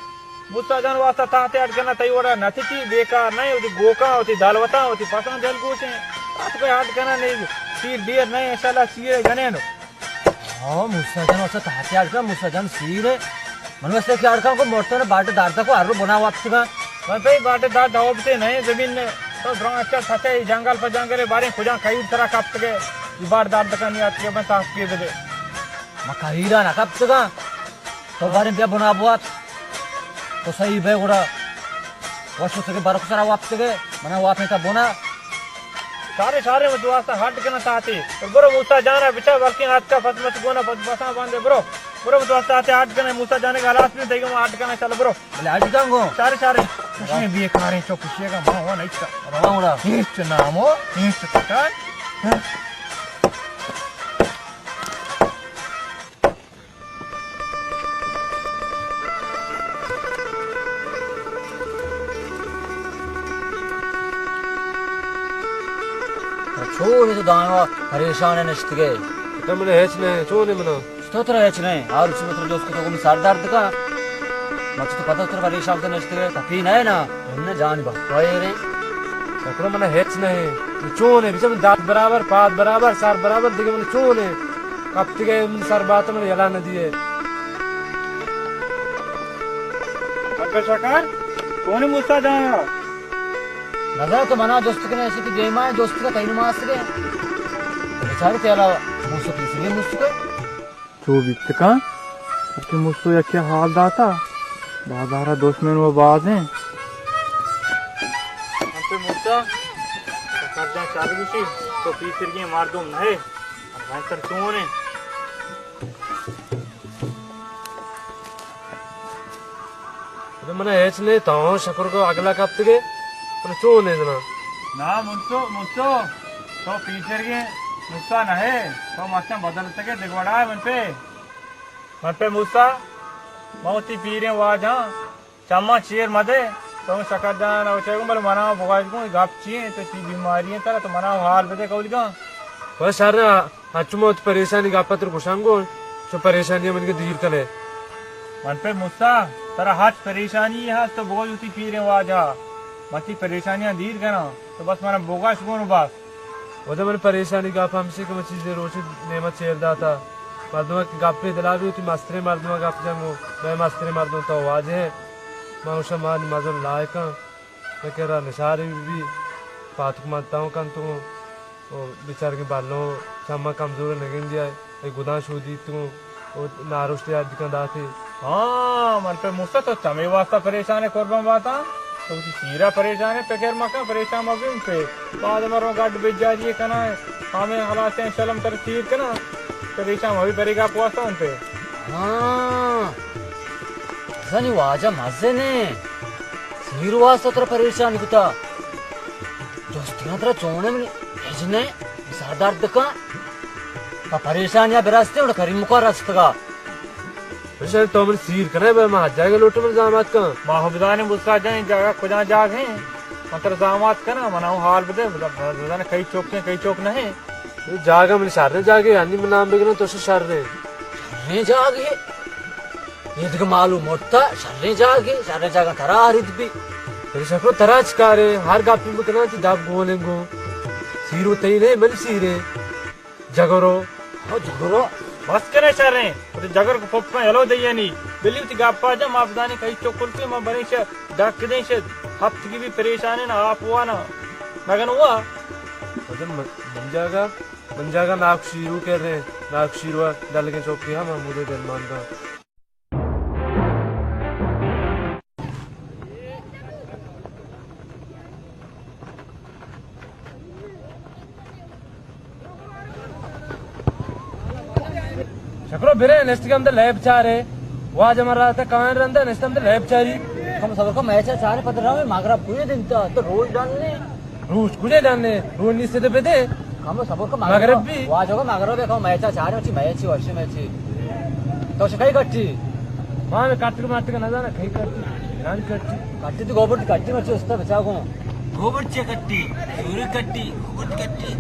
موسیٰ جان واسطہ تاتے اڈ کنا، تئی وڑا نہ تھی بیکار نہیں، وتی گوکاں، وتی دلوتاں، وتی پساں دل گوشیں۔ تات کوئی اڈ کنا نہیں، سیر دیر نہیں، انشاءاللہ سیر جنینو۔ ہاں، موسیٰ جان واسطہ تاتے اڈ کنا، موسیٰ جان سیر ہے۔ من واسطہ کیا اڈ کنا کو مرتن باٹے داردا کو ہر رو بنا واپس کا۔ من پہ باٹے دار دو بتے نہیں زمین نے۔ تو بران اچھا سچے جنگل پہ جنگل بارے کجا کئی سرا کپت کے۔ بار دار دکانی آتی ہے، من تاس کے بدے۔ ما کہیرا نہ کپتگاں۔ تو باریں بیا بنا بوات۔ تو صحیح بے گڑا۔ وشو تگے برک سرا واپتگے۔ منا واپیں تا بنا۔ سارے، سارے، من دواستا ہڈ کنا تاتے۔ برو موسیٰ جانا بچا، بلکیں آتکا پس مس گونا پس پساں باندے۔ برو، برو، من دواستا آتے ہڈ کنا، موسیٰ جانے کا حالات میں دیگا، من ہڈ کنا، چل برو۔ بلے ہڈ کن گو۔ سارے، سارے۔ کشیں بیکاریں چو کشیے گا، ما ہوا نہیں تا۔ رواں گڑا۔ ہیچ نامو، ہیچ تکان۔ چون تو دائما پریشان نشتگے؟ تو من ہچ نہ، چون منا؟ تو ترا ہچ نہ، ہر روچ متر جوست کو تو سر درد کا۔ مت تو پتہ ترا پریشان تو نشتگے، تپی نہ نا، من جان بخیر۔ شکر من ہچ نہ۔ چون ہے، بچہ من دات برابر، پاد برابر، سر برابر، دیگه من چون ہے۔ کپتگے من سر بات من یلا نہ دیے۔ اگہ شکر، کون موسیٰ جان؟ نظر تو منا جست کنے، ایسی کی دیما ہے، جست کا تین ماس کے۔ بیچارے تیلا موسیٰ پیسے موسیٰ کے۔ چو بیت کن، کہ موسیٰ یکے حال داتا، بازارا دشمن و بازیں۔ انت موسیٰ، شکر جان شر گوشی، تو پیسرگیں مردم نہ ہے، بہتر چون ہے۔ اگہ من ہچ نہ، تو شکر کو اگلا کپتگے، من چون نہ زنا۔ نا منتو، منتو، تو پیسرگیں موسیٰ نہ ہے، تو مستن بدلتگے دگوڑا ہے من پہ۔ من پہ موسیٰ، من وتی پیریں واجہاں، چماں چیر مدے، تو شکر جان نہ چے گوں، بلے منا بگاش گوں، گپ چی ہیں، تو چی بیماری ہیں ترا، تو منا حال بدے کولی گاں۔ بس شر، ہنچو من وتی پریشانی گپ ءَ ترا گوشاں گوں، چو پریشانی ءَ من کہ دیر کنے۔ من پہ موسیٰ، ترا ہچ پریشانی ہست تو بگوش وتی پیریں واجہ ءَ، من تئی پریشانیاں دیر کناں، تو بس منا بگوش گوں بس۔ وجہ من پریشانی گپ ہمشی کہ من چیزے روچے نعمت چیر داتا، مردم کہ گپے دلا بی وتی مستریں مردم گپ جنگو، بے مستریں مردم تو واجہ ہے، من گوشاں من مزن لائقاں۔ پہ کرا نشارے بہ بی، پاتک من تاں کنتگوں، او بیچارگیں بلوں چماں کمزور نگندی آئے، اے گداں شودیتگوں، او نارشتے اڈ کن داتے۔ ہاں، من پہ موسیٰ تو چمے واسطہ پریشان ہے قربان باتاں، تو وتی سیرا پریشان ہے، پکر مکن، پریشان مبی من پہ۔ بعد مروں گڈ بجاری کناں، ہمیں حالات ہیں شلم تر سیر کناں، پریشان مبی پریگا پواستا من پہ۔ ہاں، زنی واجہ مزنے۔ سیر واسطہ ترا پریشان کتا۔ جستگاں ترا چونیں منی ہچ نہ، سر درد کن۔ پہ پریشانیاں برستے، گڑا کریم مکا رستگا۔ پریشان تو من سیر کنے، بے ما جاگہ لوٹے من زامات کن۔ ما ہم بدانے موسیٰ جان جاگہ کجا جاگہ ہیں۔ من ترا زامات کنا، منا ہوں حال بدے، بدا، بدا، بدا کئی چوک ہیں، کئی چوک نہیں۔ جاگہ من شریں جاگہ، انی من نام بگنا تو شریں۔ شریں جاگہ؟ اے دگہ مالو مرتا، شریں جاگے، شریں جاگہ ترا آرید بی۔ اے شکرو ترا چکارے، ہر گپی بکناں تی دپ گولیں گوں۔ سیرو تئی نے، من سیرے۔ جگرو۔ او جگرو۔ بس کنے شریں، وتی جگر کو پپکاں یلو دئیانی۔ بلی وتی گپا جا، ما بدانی کئی چکل کے، ما بریں شہ ڈک دیں شہ، ہفتگی بھی پریشان ہے نا، آپ ہوا نا۔ مگن ہوا۔ اچھا، من، من جاگا، من جاگا ناک شیرو کر رہے، ناک شیرو ڈلگیں چوکی ہم ہمودے دل مانگا۔ شکرو برے نشتگم دے لیب چارے۔ واجہ من راتا کائن رندا نشتم دے لیب چاری۔ کم صبر کو، میچا چارے پتہ رہا میں مغرب کوئی دنتا تو روز ڈالنے۔ روچ کجے ڈنّے؟ روچ نیست تو بدے۔ کمو صبر کو، مغرب بھی۔ واجہ کو مغرب ہے، کمو میچا چارے، چی میچی، وشی میچی۔ تو شکائی کٹی؟ ما میں کٹی مٹی کا نہ جانا، کئی کٹی، نان کٹی۔ کٹی تو گوبر کٹی مرچی استا بچا کو۔ گوبر چے کٹی؟ سوری کٹی، گوبر کٹی۔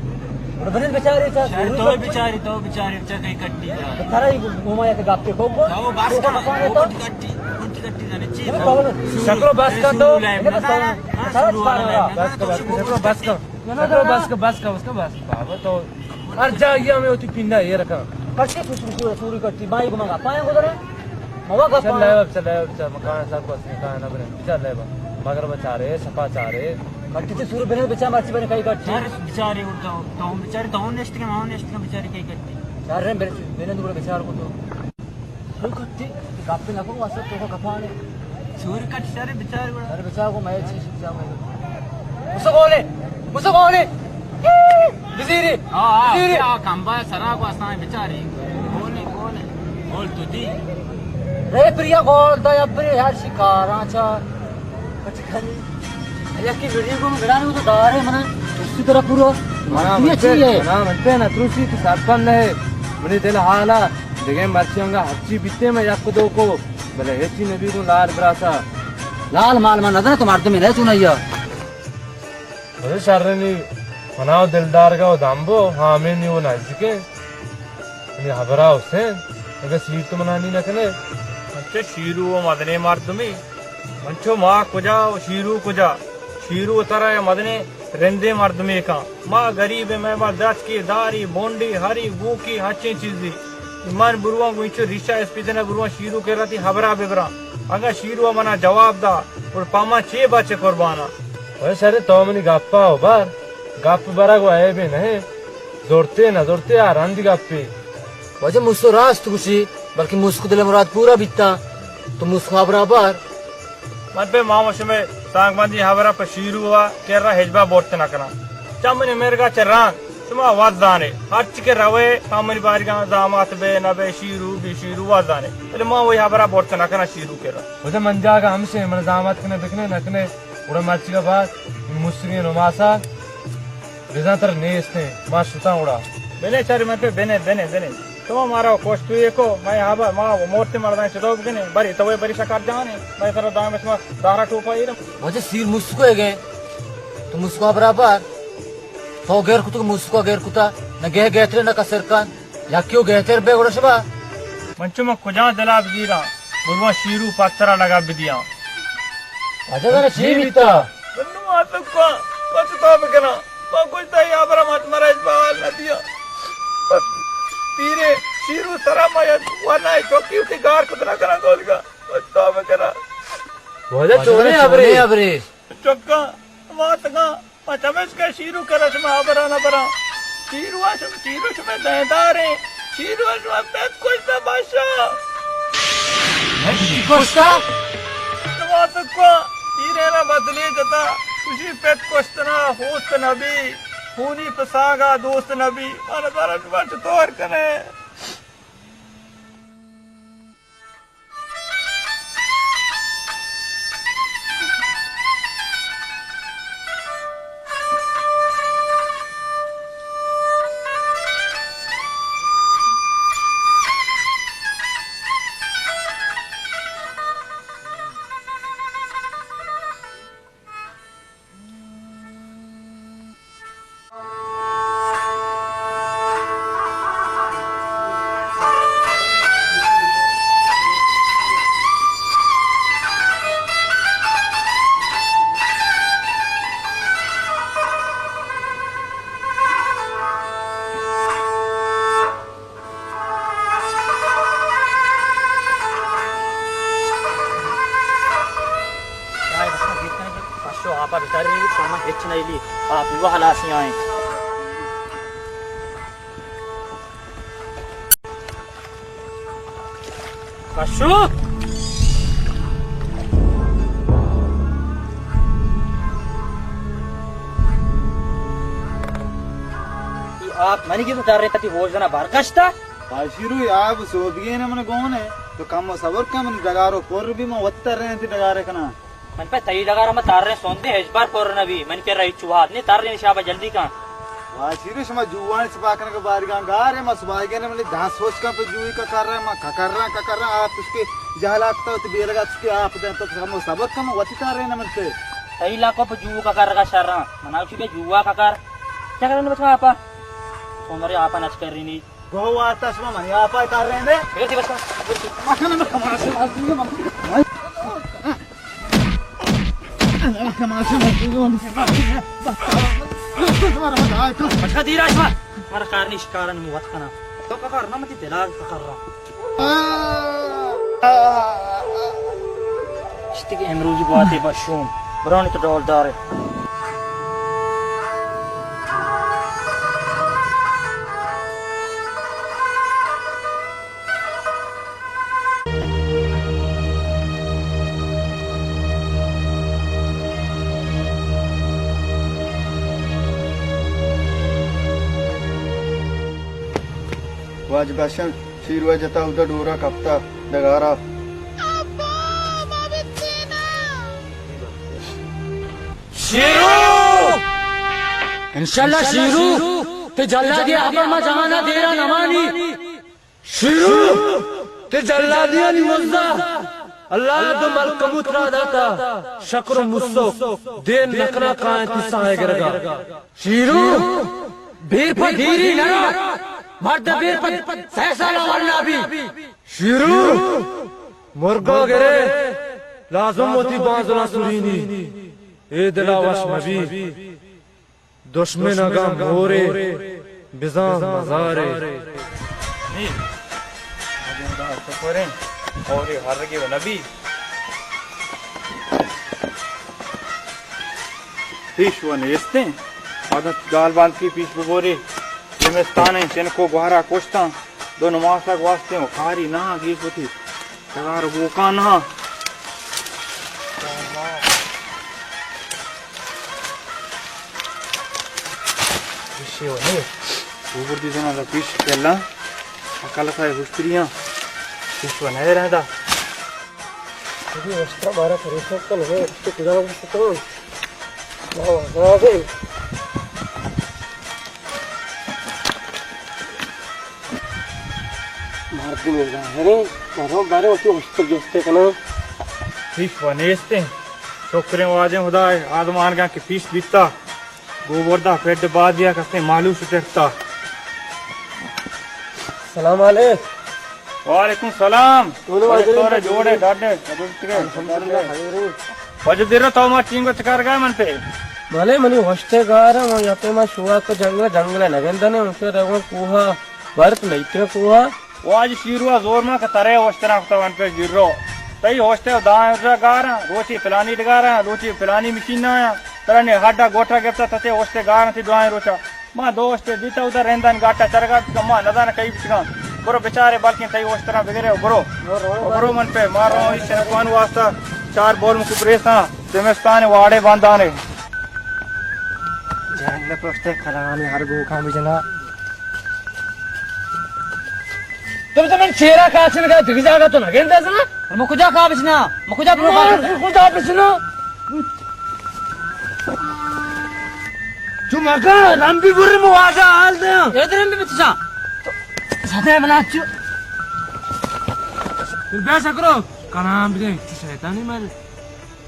بڑا بنن بچارے چا، شاید سوری تو کٹی۔ بچاری، تو بچاری، چا کئی کٹی۔ تو ترا ہی گھما یا کہ گپ کو کو۔ تو بس تو کا، کسانے تو۔ گوبر کٹی، گوبر کٹی جانے چی؟ تو شکرو بس کا تو۔ بس کا، بس کا، بس کا، بس کا، بس کا، بس کا، بابا تو ہر جا گیا میں ہوتی پنڈا یہ رکھا۔ کٹی تو سوری، سوری کٹی، مائی کو مگا، پایا کو درا۔ موا کا چل پایا۔ لے، چل لے، چل مکان سب کو مکان نہ بنے۔ چل لے با۔ مگر بچارے، سپا چارے۔ کٹی تو سوری بنے بچا مرچی بنے کئی کٹی۔ یار بچارے اٹھا، تو بچارے تو نشت کے، ما نشت کے بچارے کئی کٹی۔ چار رہے بنے، بنے تو بچار کو تو۔ سور کٹی، گپ نہ کو، واسطہ تو کو کپانے۔ سور کٹ شر بچار گڑا۔ شر بچار کو، میں چیز بچار میں۔ اسے بولے، اسے بولے۔ وزیری، ہاں، ہاں، وزیری۔ کیا کمبا سرا کو اساں بچاری۔ بولے، بولے۔ بول تو دی۔ رے پریا گول دا یا پرے ہر شکاراں چا۔ کچھ کھنی۔ یکی ویڈیو کو گڑانی تو دارے منا۔ ترسی طرح پورا۔ منا یہ من چیز پہ، ہے۔ منا من پہ نہ ترسی تو سرپند ہے۔ منی دل حالا۔ دگہ مرچی انگا ہرچی بیتے میں یک دو کو، بلے ہچی نبی گوں لال براسا۔ لال مال من ندن تو مردم نہیں تو نہیں۔ بلے شرنی منا و دلدار گا و دمبو، ہامے نی و نزدیکیں۔ نی حبرا حسین، اگہ سیر تو منا نی نکنے۔ اچھا شیرو و مدنے مردمی۔ منچو ما کجا و شیرو کجا؟ شیرو ترا یا مدنے رندے مردمے کن۔ ما گریب، مئے ما درچکے داری، بونڈی، ہری، گوکی، ہچیں چیزی۔ من برواں گوں انچو ریشا اسپیتنا برواں شیرو کرا تی حبرا ببراں۔ اگاں شیرو منا جواب دا، گڑ پہ من چے بچ قربانا؟ اے شرے تو منی گپا و بر، گپ برگ و عیبے نہ۔ زرتے نہ زرتے آ رند گپے۔ واجہ مستو راست گوشی، بلکہ مستو دل مراد پورا بیتا۔ تو مستو حبرا بر۔ من پہ ماما شمے سانگ بندی حبرا پہ شیرو وا کرا ہچبا برت نہ کناں۔ چہ منی مرگا چہ رند شما وت زانے۔ ہرچی کہ روے، پہ منی باریگا زامات بے نہ بے، شیرو بی شیرو وت زانے۔ بلے ما وہی حبرا برت نہ کناں شیرو کرا۔ واجہ من جاگا ہمشے، من زامات کنے بکنے نہ کنے، گڑا مرچیگا بعد مستگیں نماسا بزاں تر نیستیں، ما شتاں گڑا۔ بنے چاری من پہ بنے، بنے، بنے۔ تو مارا کشتوی کو، میں ہبا، ما مورتے مردان چدو بگنے، بری تو بری شکر جانے، میں ترا دائم شما دارا ٹوپا ایرم۔ واجہ سیر مسکو ہے گئے، تو مسکو برابر، تو گیر کتو مسکو گیر کتا، نہ گہ گہتر نہ کسر کن۔ یکیو گہتر بے گڑا شما۔ من چو من کجا دلا بگیراں، برواں شیرو پترا لگا بدیاں۔ اجا زانا چی بیتا؟ من نو آتکا، پت تو بکناں۔ ما گوشتا یا برا مت مرا اچ بال نہ دیا۔ بس پیرے شیرو سرا ما یا ورنا چوکی اٹھی گار کتنا کرا گولگا۔ پت تو بکناں۔ واجہ چونے ابرے۔ ابرے۔ چکا، ماتگاں۔ ما چمیشکا شیرو کرا شما ہبرا نہ براں۔ شیرو ء شم-، شیرو شمئے دہداریں۔ شیرو ء شما پت کشتا بادشاہ۔ پت کشتا؟ شما سکو پیرے را بدلی جتا۔ خوشی پت کشتنا ہوست نبی۔ خونی پساگا دوست نبی۔ من برا شما چطور کنے؟ تو آپ ءَ بچاری، شما ہچ نہ لی، آپ وہ ہلاسی آئیں۔ کشو! آپ منی کہ تو تر رہے تھی، ہوش دنا بار کشتا؟ پاشیرو، آپ سوبگے نے من گون ہے، تو کم و صبر کن، من ڈگارو پر بھی من وت تر رہے تھی ڈگارے کنا۔ من پہ تئی ڈگار ہم تریں سوندے ہچبر پر نہ بی، من کہ رہی چوہات نے تریں شابا جلدی کن۔ واجیرو، شما جوانی سپا کنگ باریگاں گار ہے، ما سپاہیگے نے منی دست ہوش کن پہ جوئی کا کر رہا، ما کا کر رہا، کا کر رہا، آپ اس کے جہلا کتا تو بیلگا اس کے آپ دیں تو ہم صبر کم وتی تریں نہ منتے۔ تئی لاکو پہ جو کا کر رہا شر رہا، منا اسی پہ جوا کا کر۔ کیا کرنے بچا آپا؟ تو میرے آپا نچ کر رہی نہیں۔ گو آتا شما منی آپا کار رہے نے۔ بگڑتی بس۔ مکن میں کماش مار دوں، من کماش مار دوں۔ بچا دیر آش مار۔ مارا کار نہیں، شکارن موت کنا۔ تو کا کار نہ متی دلا کا کر رہا۔ اشتی کہ امروز باتیں بشوم، برانی تو ڈولدار ہے۔ واجہ بشن، شیرو ءَ جتا اودا ڈورا کپتا ڈگارا۔ شیرو! انشاءاللہ شیرو، تے جلادی آبا ما جہانا دیرا نمانی۔ شیرو! تے جلادیانی مزدا اللہ دو ملکموت را داتا، شکر و مسک، دین نکنا کائیں تی ساہے گرگا۔ شیرو، بیر پہ دیری نہ رو، مرد بیر پہ سہ سال ورنا بی۔ شیرو، مرگا گرے، لازم وتی بانزلا سرینی، اے دلا وش مبی۔ دشمن اگاں مورے، بزاں مزارے۔ نی، اگاں دا سفریں، مورے ہرگے و نبی۔ پیش و نیستیں، عادت گال باند کی پیش ببورے، زمستانیں چنکو گوہرا کشتاں، دو نماسگ واسطیں و کاری نہ گیش وتی تگار بوکان نہ۔ پیشے و نے، اوبر دی زنا دا پیش کلا، اکل سائے ہشتریاں، پیش و نہ رہدا۔ ابھی وشترا بارہ پریشان کن ہے، اس کو کجا وقت تو مردم ظاہریں، مرو بارے وتی ہشتر جستے کناں۔ پیش و نیستیں۔ شکریں واجہ خدا آزمانگاں کہ پیش بیتا۔ گوبردا پیڈ بازیا کسیں مالوش ترتا۔ سلام علیک۔ وعلیکم سلام۔ تو نے واجہ تو نے جوڑے ڈاڈے۔ الحمدللہ خیر۔ واجہ دیرا تو ما ٹینگو چکار گا من پہ۔ مالے منی وشتے گار، من یا پہ ما شوا کو جنگل، جنگل نگندنے، ان سے رگوں کوہا۔ برت لیتے کوہا۔ واجہ شیروا زور ما کہ ترے اوشتنا کتا ون پہ جیرو۔ تئی اوشتے دائیں روچا گاراں، روچی پلانی ڈگاراں، روچی پلانی مشین آیا۔ ترا نے ہڈا گوٹا گپتا تتے اوشتے گاراں تی دائیں روچا۔ ما دو اوشتے دیتا ادا رندان گاٹا چرگا بکن، ما نزان کئی بچگاں۔ برو بچارے بلکیں تئی اوشتراں بگرے و برو۔ برو من پہ مارو ایش نکوان واسطہ چار بول مکو پریساں، زمستان واڑے باندانے۔ جنگ پشتے کلامی ہر گوکاں بجنا۔ تو تو من چیرا کاچن گا دگہ جاگہ تو نگندہ زنا؟ من کجا کا بچنا؟ من کجا برو کا؟ کجا بچنا؟ چو مگا رمبی بری مو واجہ حال دیا۔ اے درم بھی بچا۔ سدے بنا چو۔ بیا سکرو۔ کلام دے۔ شیطانی مر۔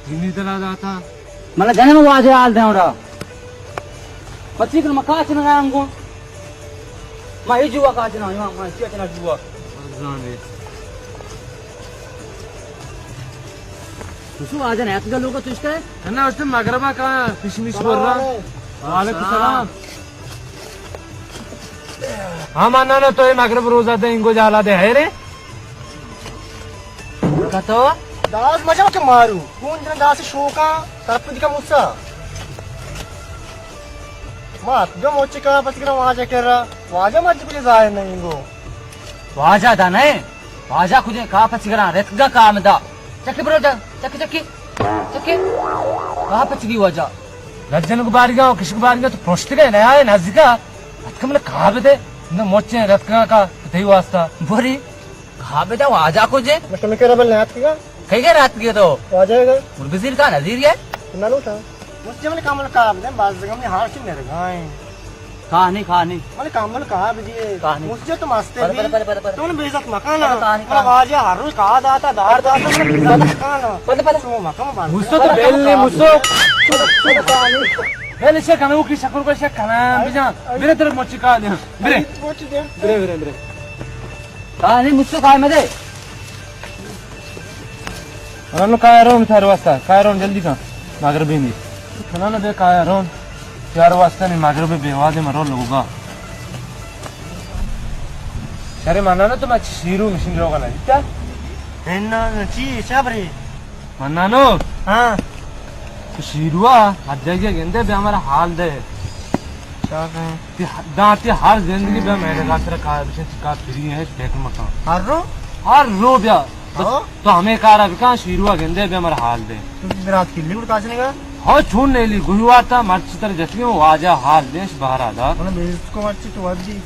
دینی دلا داتا۔ منا جنم واجہ حال دے اورا۔ پتی کن مکا چن گا انگو۔ ما ہی جوا کا چنا، ما، ما چیا چنا جوا۔ زانے۔ تو سو واجہ نے اتگا لوگا تو اشتے؟ نا، اشتے مغربا کا پیش میش بر رہا۔ وعلیکم السلام۔ ہاں، مانا نا تو اے مغرب روزہ دے انگو جالا دے ہے رے۔ کتو؟ داس مجا کہ مارو، کون جن داس شوکا، ترپ دکا موسا۔ ما اتگا موچی کا پس کرا واجہ کرا، واجہ مرچی کجا ظاہر نہیں گو۔ واجہ دا نہیں، واجہ کجا کا پس کرا، رتگا کام دا۔ چکی برو دا، چکی، چکی، چکی۔ کا پس کی واجہ؟ لجن کو باریگا، کش کو باریگا تو پرشت گئے، نیا ہے، نزدیکا۔ اتکا من کا بدے، نہ موچے رتگا کا، تئی واسطہ۔ بوری۔ کہا بیٹا واجہ کجے؟ مشتمے کرا بل نیات کیگا؟ کئی گئے رات کے تو؟ واجہ گا۔ اور بزیر کا نظیر ہے؟ نہ لوٹا۔ مجھے من کامل کا بدے، باز دگم نے ہار سے نرگائیں۔ کہانی، کہانی۔ من کامل کا بدیے۔ کہانی۔ مجھے تو ماستے پل، پل، بھی۔ پل، پل، پل۔ تو نے بے عزت مکانا۔ پل کہانی، من کہانی۔ واجہ ہر روز کا داتا، دار داتا، من بے عزت مکانا۔ پل، پل۔ سو مکان بند۔ مسو تو بیل نے، مسو۔ بیل سے کنو کی شکر کو سے کنا، بجان۔ میرے طرف مچی کا دے۔ میرے۔ برے، برے، برے۔ کہانی مجھ سے کائے مدے۔ انو کائے رون تھارے واسطہ، کائے رون جلدی کن۔ مغربی نہیں۔ انو دے کائے رون۔ تھارے واسطہ نہیں، مغرب بے وادے مرو لوگا۔ شرے مانا نا تو میں شیرو مشین روگا نہیں دیتا۔ ہے نا، چی، چا برے؟ منانو۔ ہاں۔ تو شیروا، ہر جگہ گندے بیا ہمارا حال دے۔ کیا کہیں؟ تی ہ-، داں تی ہر زندگی بیا میرے گھر سر کار بشن، چکا فری ہے، فکر مکان۔ ہر رو؟ ہر رو بیا۔ بس ہاں۔ تو ہمیں کارا بکن، شیروا گندے بیا ہمارا حال دے۔ تو برات کی لیوڑ کاچنے گا؟ ہاں، چون نہیں لی، گوی واتا مرچی تر جتگی واجہ حال دیش بہرا دا۔ انہاں بے عزت کو مرچی تو ودی۔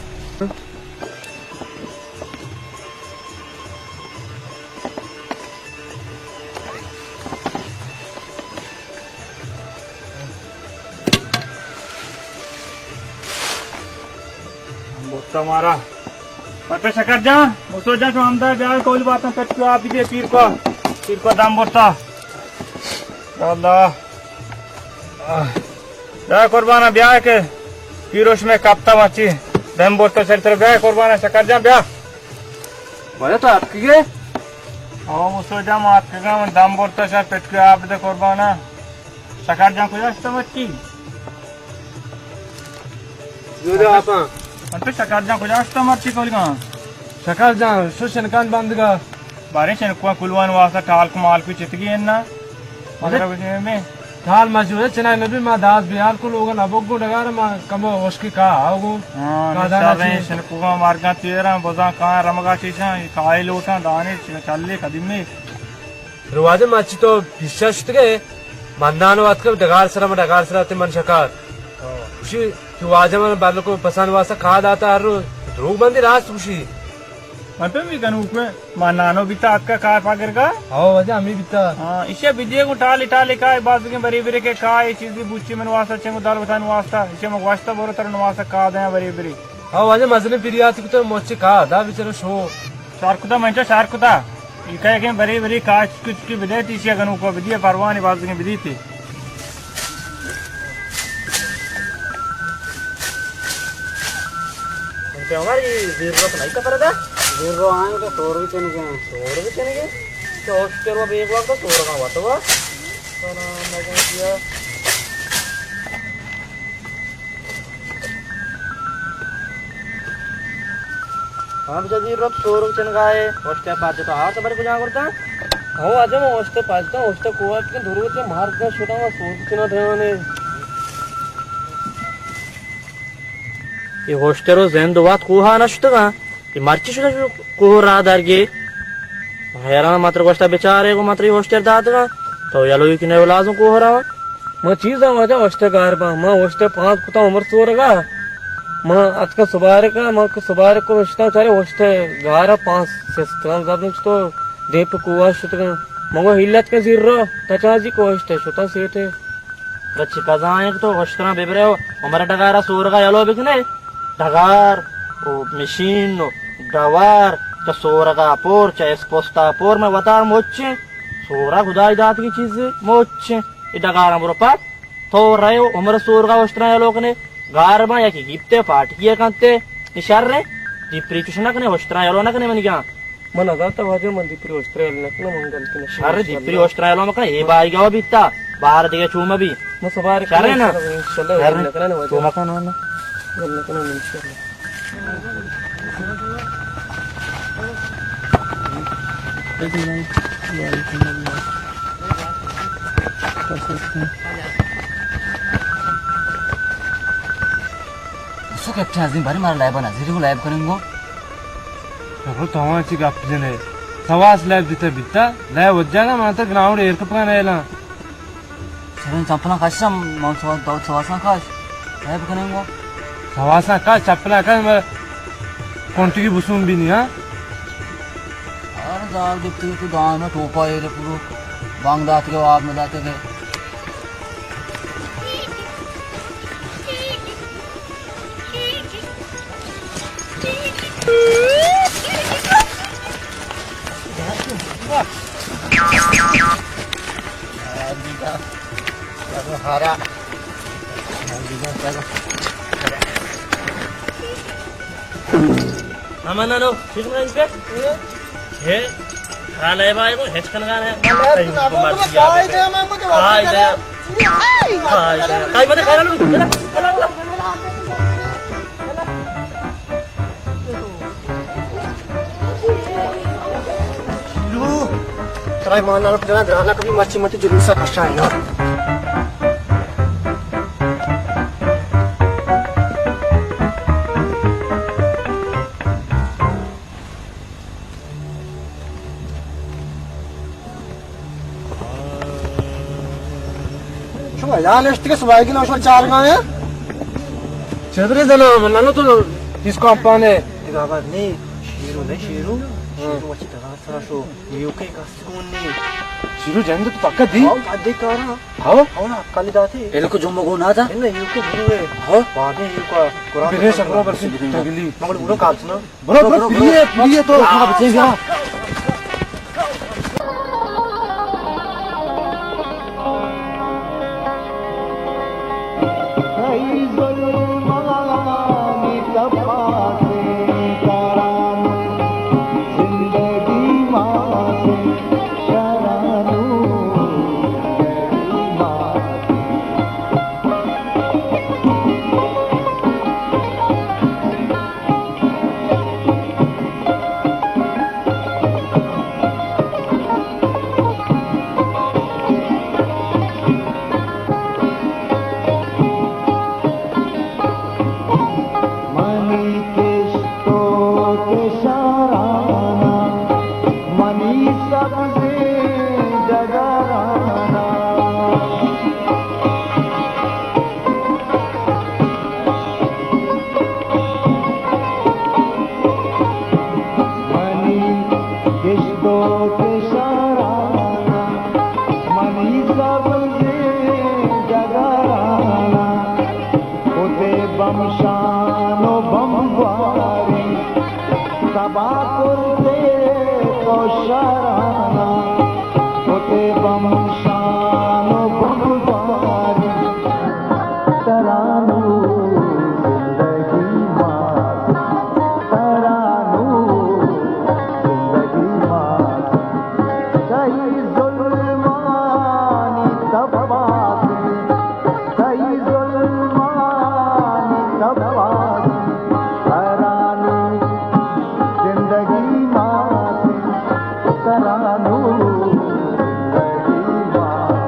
بوتا مارا۔ پٹے شکر جان، مسو جان، تو ہمدا بیا کوئی بات نہ، پٹ کو آپ دیے پیر کو، پیر کو دم بوتا۔ یا اللہ۔ بیا قربانا، بیا کہ پیروش میں کپتا مچی۔ دم بوتا سر تر، بیا قربانا، شکر جان، بیا۔ بھائی تو اتکگے؟ او مسو جان، ما اتکگا، من دم برتا شاید پٹکے آپ دے قربانا۔ شکر جان کجا است مچی؟ جو دے آپاں۔ من تو شکر جان کجا است مچی کلگا؟ شکر جان، شو شنکان بندگا۔ بارے شنکوان کلوان واسطہ ٹالک مالک چتگی ہے نا؟ مگر ٹال ما جو ہے، چنائی میں بھی ما داس بیال کو لوگا نہ بگو ڈگار ما کمو ہوشکی کا آوگو۔ ہاں، کا دانا شریں چی؟ شنکوگا مارگا تیرا، بزاں کان رمگا چیشاں، کائے لوٹاں، دانے چ-، چلے قدیمے۔ رواجے ما چی تو پیشا شتگے، مندان وقت کے ڈگار سرا، ما ڈگار سرا تے من شکار۔ ہاں۔ خوشی تو واجہ من بلکو پسند واسطہ کھا داتا ہر روز۔ دروگ بندی راست خوشی۔ من پہ می گنوک میں، ما نانو بیتا اتکا کار پاگرگا۔ ہاو واجہ ہمی بیتا۔ ہاں، ایشی بدیے گو ٹالی ٹالی کائے، باز بگیں بری بری کے کائے، چیزی بوچی من واسطہ، چنگو دال بتان واسطہ، ایشی من گوشتا برو تر واسطہ کا دیاں بری بری۔ ہاو واجہ مزنی پریاتی کتا مچے کا، دا بیچارہ شو۔ شار کتا منچا شار کتا۔ ای کائے کہ بری بری کائے چکی چکی بدے تی ایشی گنوکو بدیے پروانی باز بگیں بدیتی۔ انتے عمر، یہ زیر رو تو نہیں کپر دا؟ زیر رو آئیں تو سور بھی چنگے ہیں۔ سور بھی چنگے؟ تو اس کے رو بیگ وقت سور کا ہوا تو وا۔ تو نا، میں کہا کیا؟ ہاں، بچا زیر رو تو سور بھی چنگا ہے۔ اس کے پاس تو آر تو بڑی کجا کرتا؟ ہاں، واجہ ما اوشتو پاچتاں، اوشتو کوٹ کن دروت مار کا شوٹا ما سوچ کنا دھیانے۔ یہ اوشتو رو زند وات کوہا نہ شتگا۔ یہ مرچی شتگا کوہ را درگے۔ حیران متر گوشتا بیچارے کو متر اوشتر داتگا۔ تو یلوی کنے لازم کوہ را۔ ما چیزا واجہ اوشتو گار با۔ ما اوشتو پانچ کتا عمر سورگا۔ ما اتکا سبارکا، ما کہ سبارک کو اشتاں چارے اوشتو گارا پانچ سستران زدن تو۔ دیم پہ کوہ ءَ شتگاں۔ من گوں ہیلت کن زیر رو، تچان زی کوہ ءَ شتہ، شتاں سیٹے۔ بچے کزائیں کہ تو وشتراں ببرے و عمر ڈگار ءَ سورگ ءَ یلو بکنے۔ ڈگار و مشین و ڈوار، چہ سورگ ءَ پور، چہ اسپست ءَ پور، مئے وتا مچیں۔ سورگ خدای داتگیں چیزے مچیں۔ اے ڈگاراں برو پد۔ تو رئے و عمر سورگ ءَ وشتراں یلو کنے۔ گار باں یکے گیپتے پاٹکی ءَ کنتے۔ اے شریں۔ دیپری چش نہ کنے، وشتراں یلو نہ کنے منی گاں۔ من نزانتا واجہ، من دیپری اوشترا یلو نکناں، من گل کناں۔ شر، دیپری اوشترا یلو مکن، اے بایگا بیتا، بہر دگہ چو مبی۔ من سبارے شر نا؟ انشاءاللہ شر گل نکناں واجہ۔ چو مکن نا۔ گل نکناں انشاءاللہ۔ سو کپٹن عظیم باری مارا لائب نہ زیری، گو لائب کنیں گو. نکو تو ہاں چی گپ جنے؟ سواس لائب دیتا بیتا، لائب وجہ نا، من تو گراؤنڈ ایر کپان ایلا. سرین چمپلاں کش، من سوا-، دو سواساں کش. اے بکنیں گو. سواساں کش، چپلاں کش، مر کنٹگی بسوم بی نی، ہاں؟ ہر زال گپتی تو دائم ٹوپا ایرے پورو. بانگ داتے گے، آپ نہ داتے گے. ہمانا لو، ٹھیک نہ انت؟ ہے؟ ہاں، لے بھائی، وہ ہچ کنگا ہے. کائی دے، کائی دے. کائی مت کھانا لو. شیرو، ترا ایمان نارو، پجنا گرانا کبھی مچی متی جلوسا کشا ہے نا. شما یال اشت کہ سبائی کی نوشور چار گایا؟ چدرے زنا، من نو تو تیس کمپانے. دیگه آباد نی، شیرو نی، شیرو. شیرو وچی دغه سره شو، یو که کس کون نی. شیرو جند تو پکا دی؟ او، ادی کارا. ہاں؟ او نا، کلی داتی. الکو جمعہ گو نا تھا؟ نہیں، یو که بروے. ہاں؟ بعد میں یو کا قرآن بنے سفرو برسی تگلی. مگر برو کالسنا. برو، برو، برو، برو. فری ہے، فری ہے تو. ہاں، بچے گا. منی کشت و کشارانا، منی سبزیں ڈگارانا. منی گشت و گشارانا، منی سبزیں ڈگارانا، کتے بمشان و بمباری، تباہ کرتے تو شارانا، کتے بمشان و بمباری. ترا نوں زندگی مات، ترا نوں زندگی مات. تئی ظلمانی تپاس، تئی ظلمانی تپاس، ترا نوں زندگی مات، ترا نوں زندگی مات.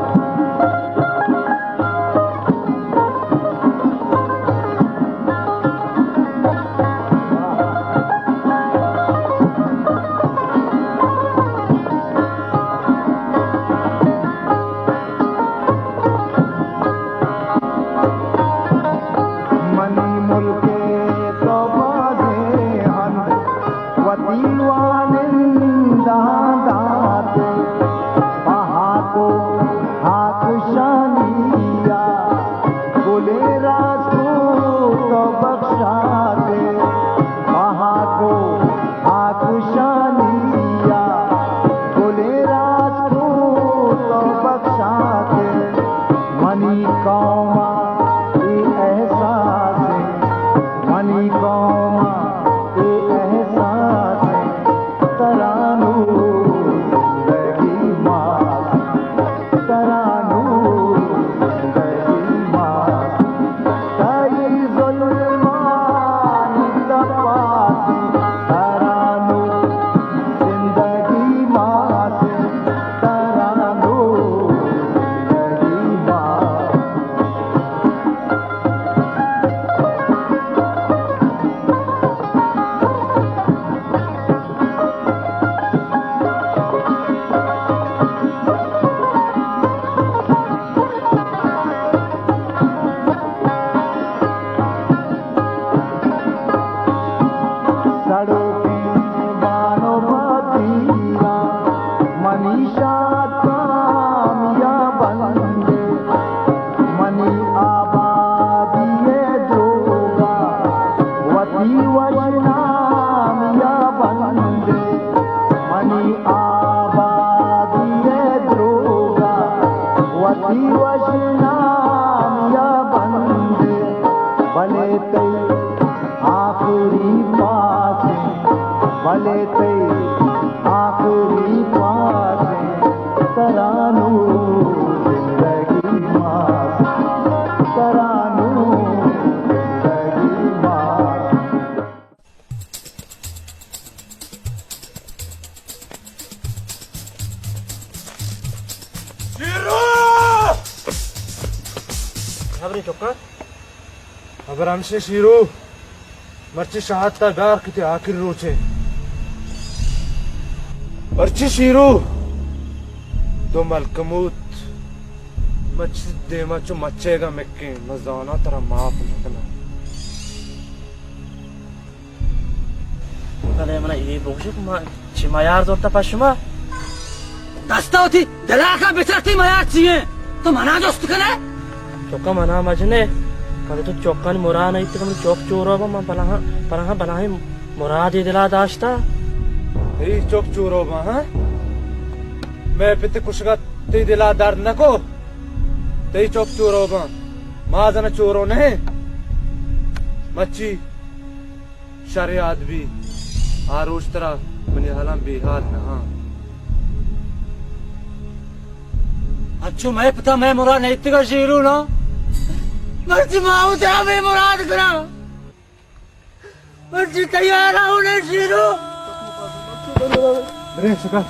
وشنام یا بندے، بلے تئی آخری پاسیں، بلے تئی آخری پاسیں، ترا نوں زندگی ماسیں، ترا نوں زندگی ماسیں۔ شیرو! خبریں چکاں؟ خبر ہمشے شیرو، مرچی شہادت ءَ گار کتے آخری روچے۔ مرچی شیرو، تو ملکموت، مرچی دیما چو مچیگا مکیں، من زاناں ترا معاف نہ کناں۔ بلے من اے بگوش کہ ما چی میار زرتہ پہ شما؟ دستا وتی دلاکا بچار، تئی میار چی ایں؟ تو منا جست کنے؟ چکا منا مجنے، بلے تو چکانی مراد نہ ایت کہ من چک چورو باں، من بلاہاں، بلاہاں، بلاہیں مرادے دلا داشتا۔ تئی چک چورو باں، ہاں؟ مئے پت کشگا تئی دلا درد نہ کو؟ تئی چک چورو باں، ما زاناں چورو نہ ایں۔ مچی شر یاد بی، آ روچ ترا منی حالاں بے حال نہ آں۔ انچو مئے پتا مئے مراد نیتگا شیرو نا، مرچی ما وترا بے مراد کناں، مرچی تیار آؤں نے شیرو۔ برے شکا۔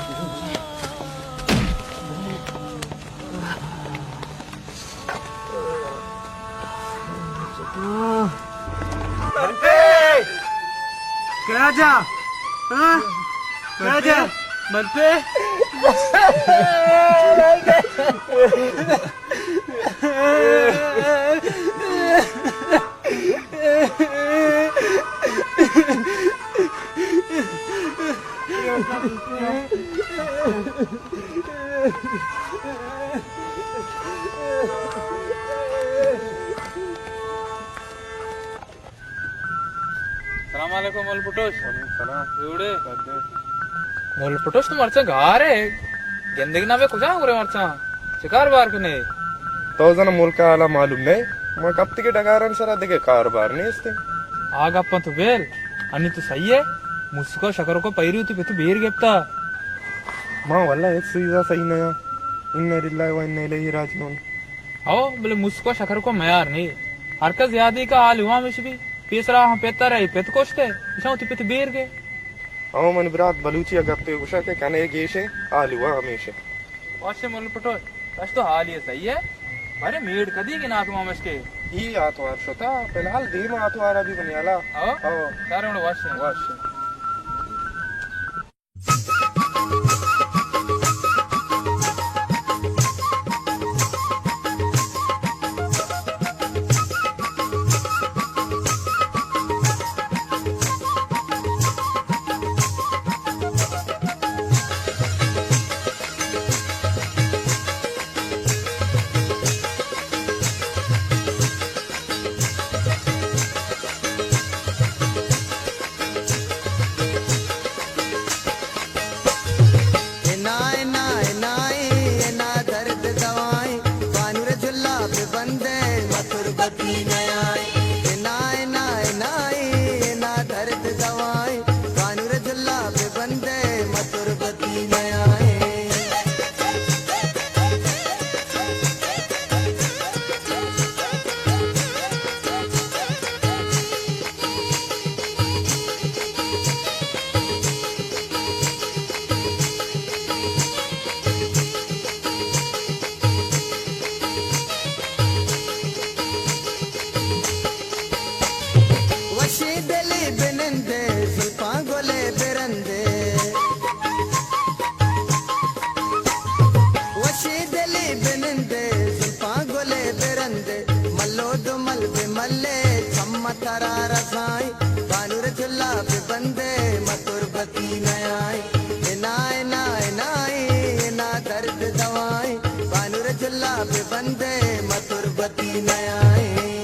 من پہ! کیا جا؟ ہاں؟ کیا جا؟ من پہ! سلام علیکم مول پٹوش۔ وعلیکم سلام۔ جوڑے؟ مول پٹوش تو مرچاں گار ئے۔ گندگ نہ بئے کجا گرے مرچاں؟ چہ کار بار کنے؟ تو زاناں ملک ءِ حالا معلوم نہ ئے؟ ما کپتگیں ڈگارانی سرا دگہ کار بار نیست۔ آ گپاں تو بیل۔ انی تو سہی ئے؟ موسکا شکرکو پیری وتی پت بیر گپتا۔ ما واللہ ہچ چیزا سہی نیاں۔ انا للہ و انا الیہ راجعون۔ ہو، بلے موسکو شکرکو میار نی۔ ہر کس یادی کا حال ہوا ہمیش بی۔ پیسرا ہم پتر ئے، پت کشتے، اشاں وتی پت بیر گے۔ ہو، من برات بلوچی ءَ گپے گوشاں کہ کنے گیشے، حال ہوا ہمیش ئے۔ واشے مول پٹو، اش تو حالی سہی ئے۔ بارے میڑ کدی کہ ناکو مامش کے؟ ای آتوار شتا، فی الحال دیم آتوار ابھی بنیالا۔ ہو؟ ہو۔ سارے وڑ واشے۔ واشے۔ انا، انا، انا، انا درد دوائیں، بانور جھلا پہ بندے، ما تربتی نیائیں۔ انا، انا، انا، انا درد دوائیں، بانور جھلا پہ بندے، ما تربتی نیائیں۔ وشیں دلے بنندے، زلپاں گلے برندے۔ وشیں دلے بنندے، زلپاں گلے برندے۔ ملو دو مل بہ ملے، چم ترا رسائیں۔ بانور جھلا بہ بندے، ما تربتی نیائیں۔ انا، انا، انا، انا درد دوائیں۔ بانور جھلا بہ بندے، ما تربتی نیائیں۔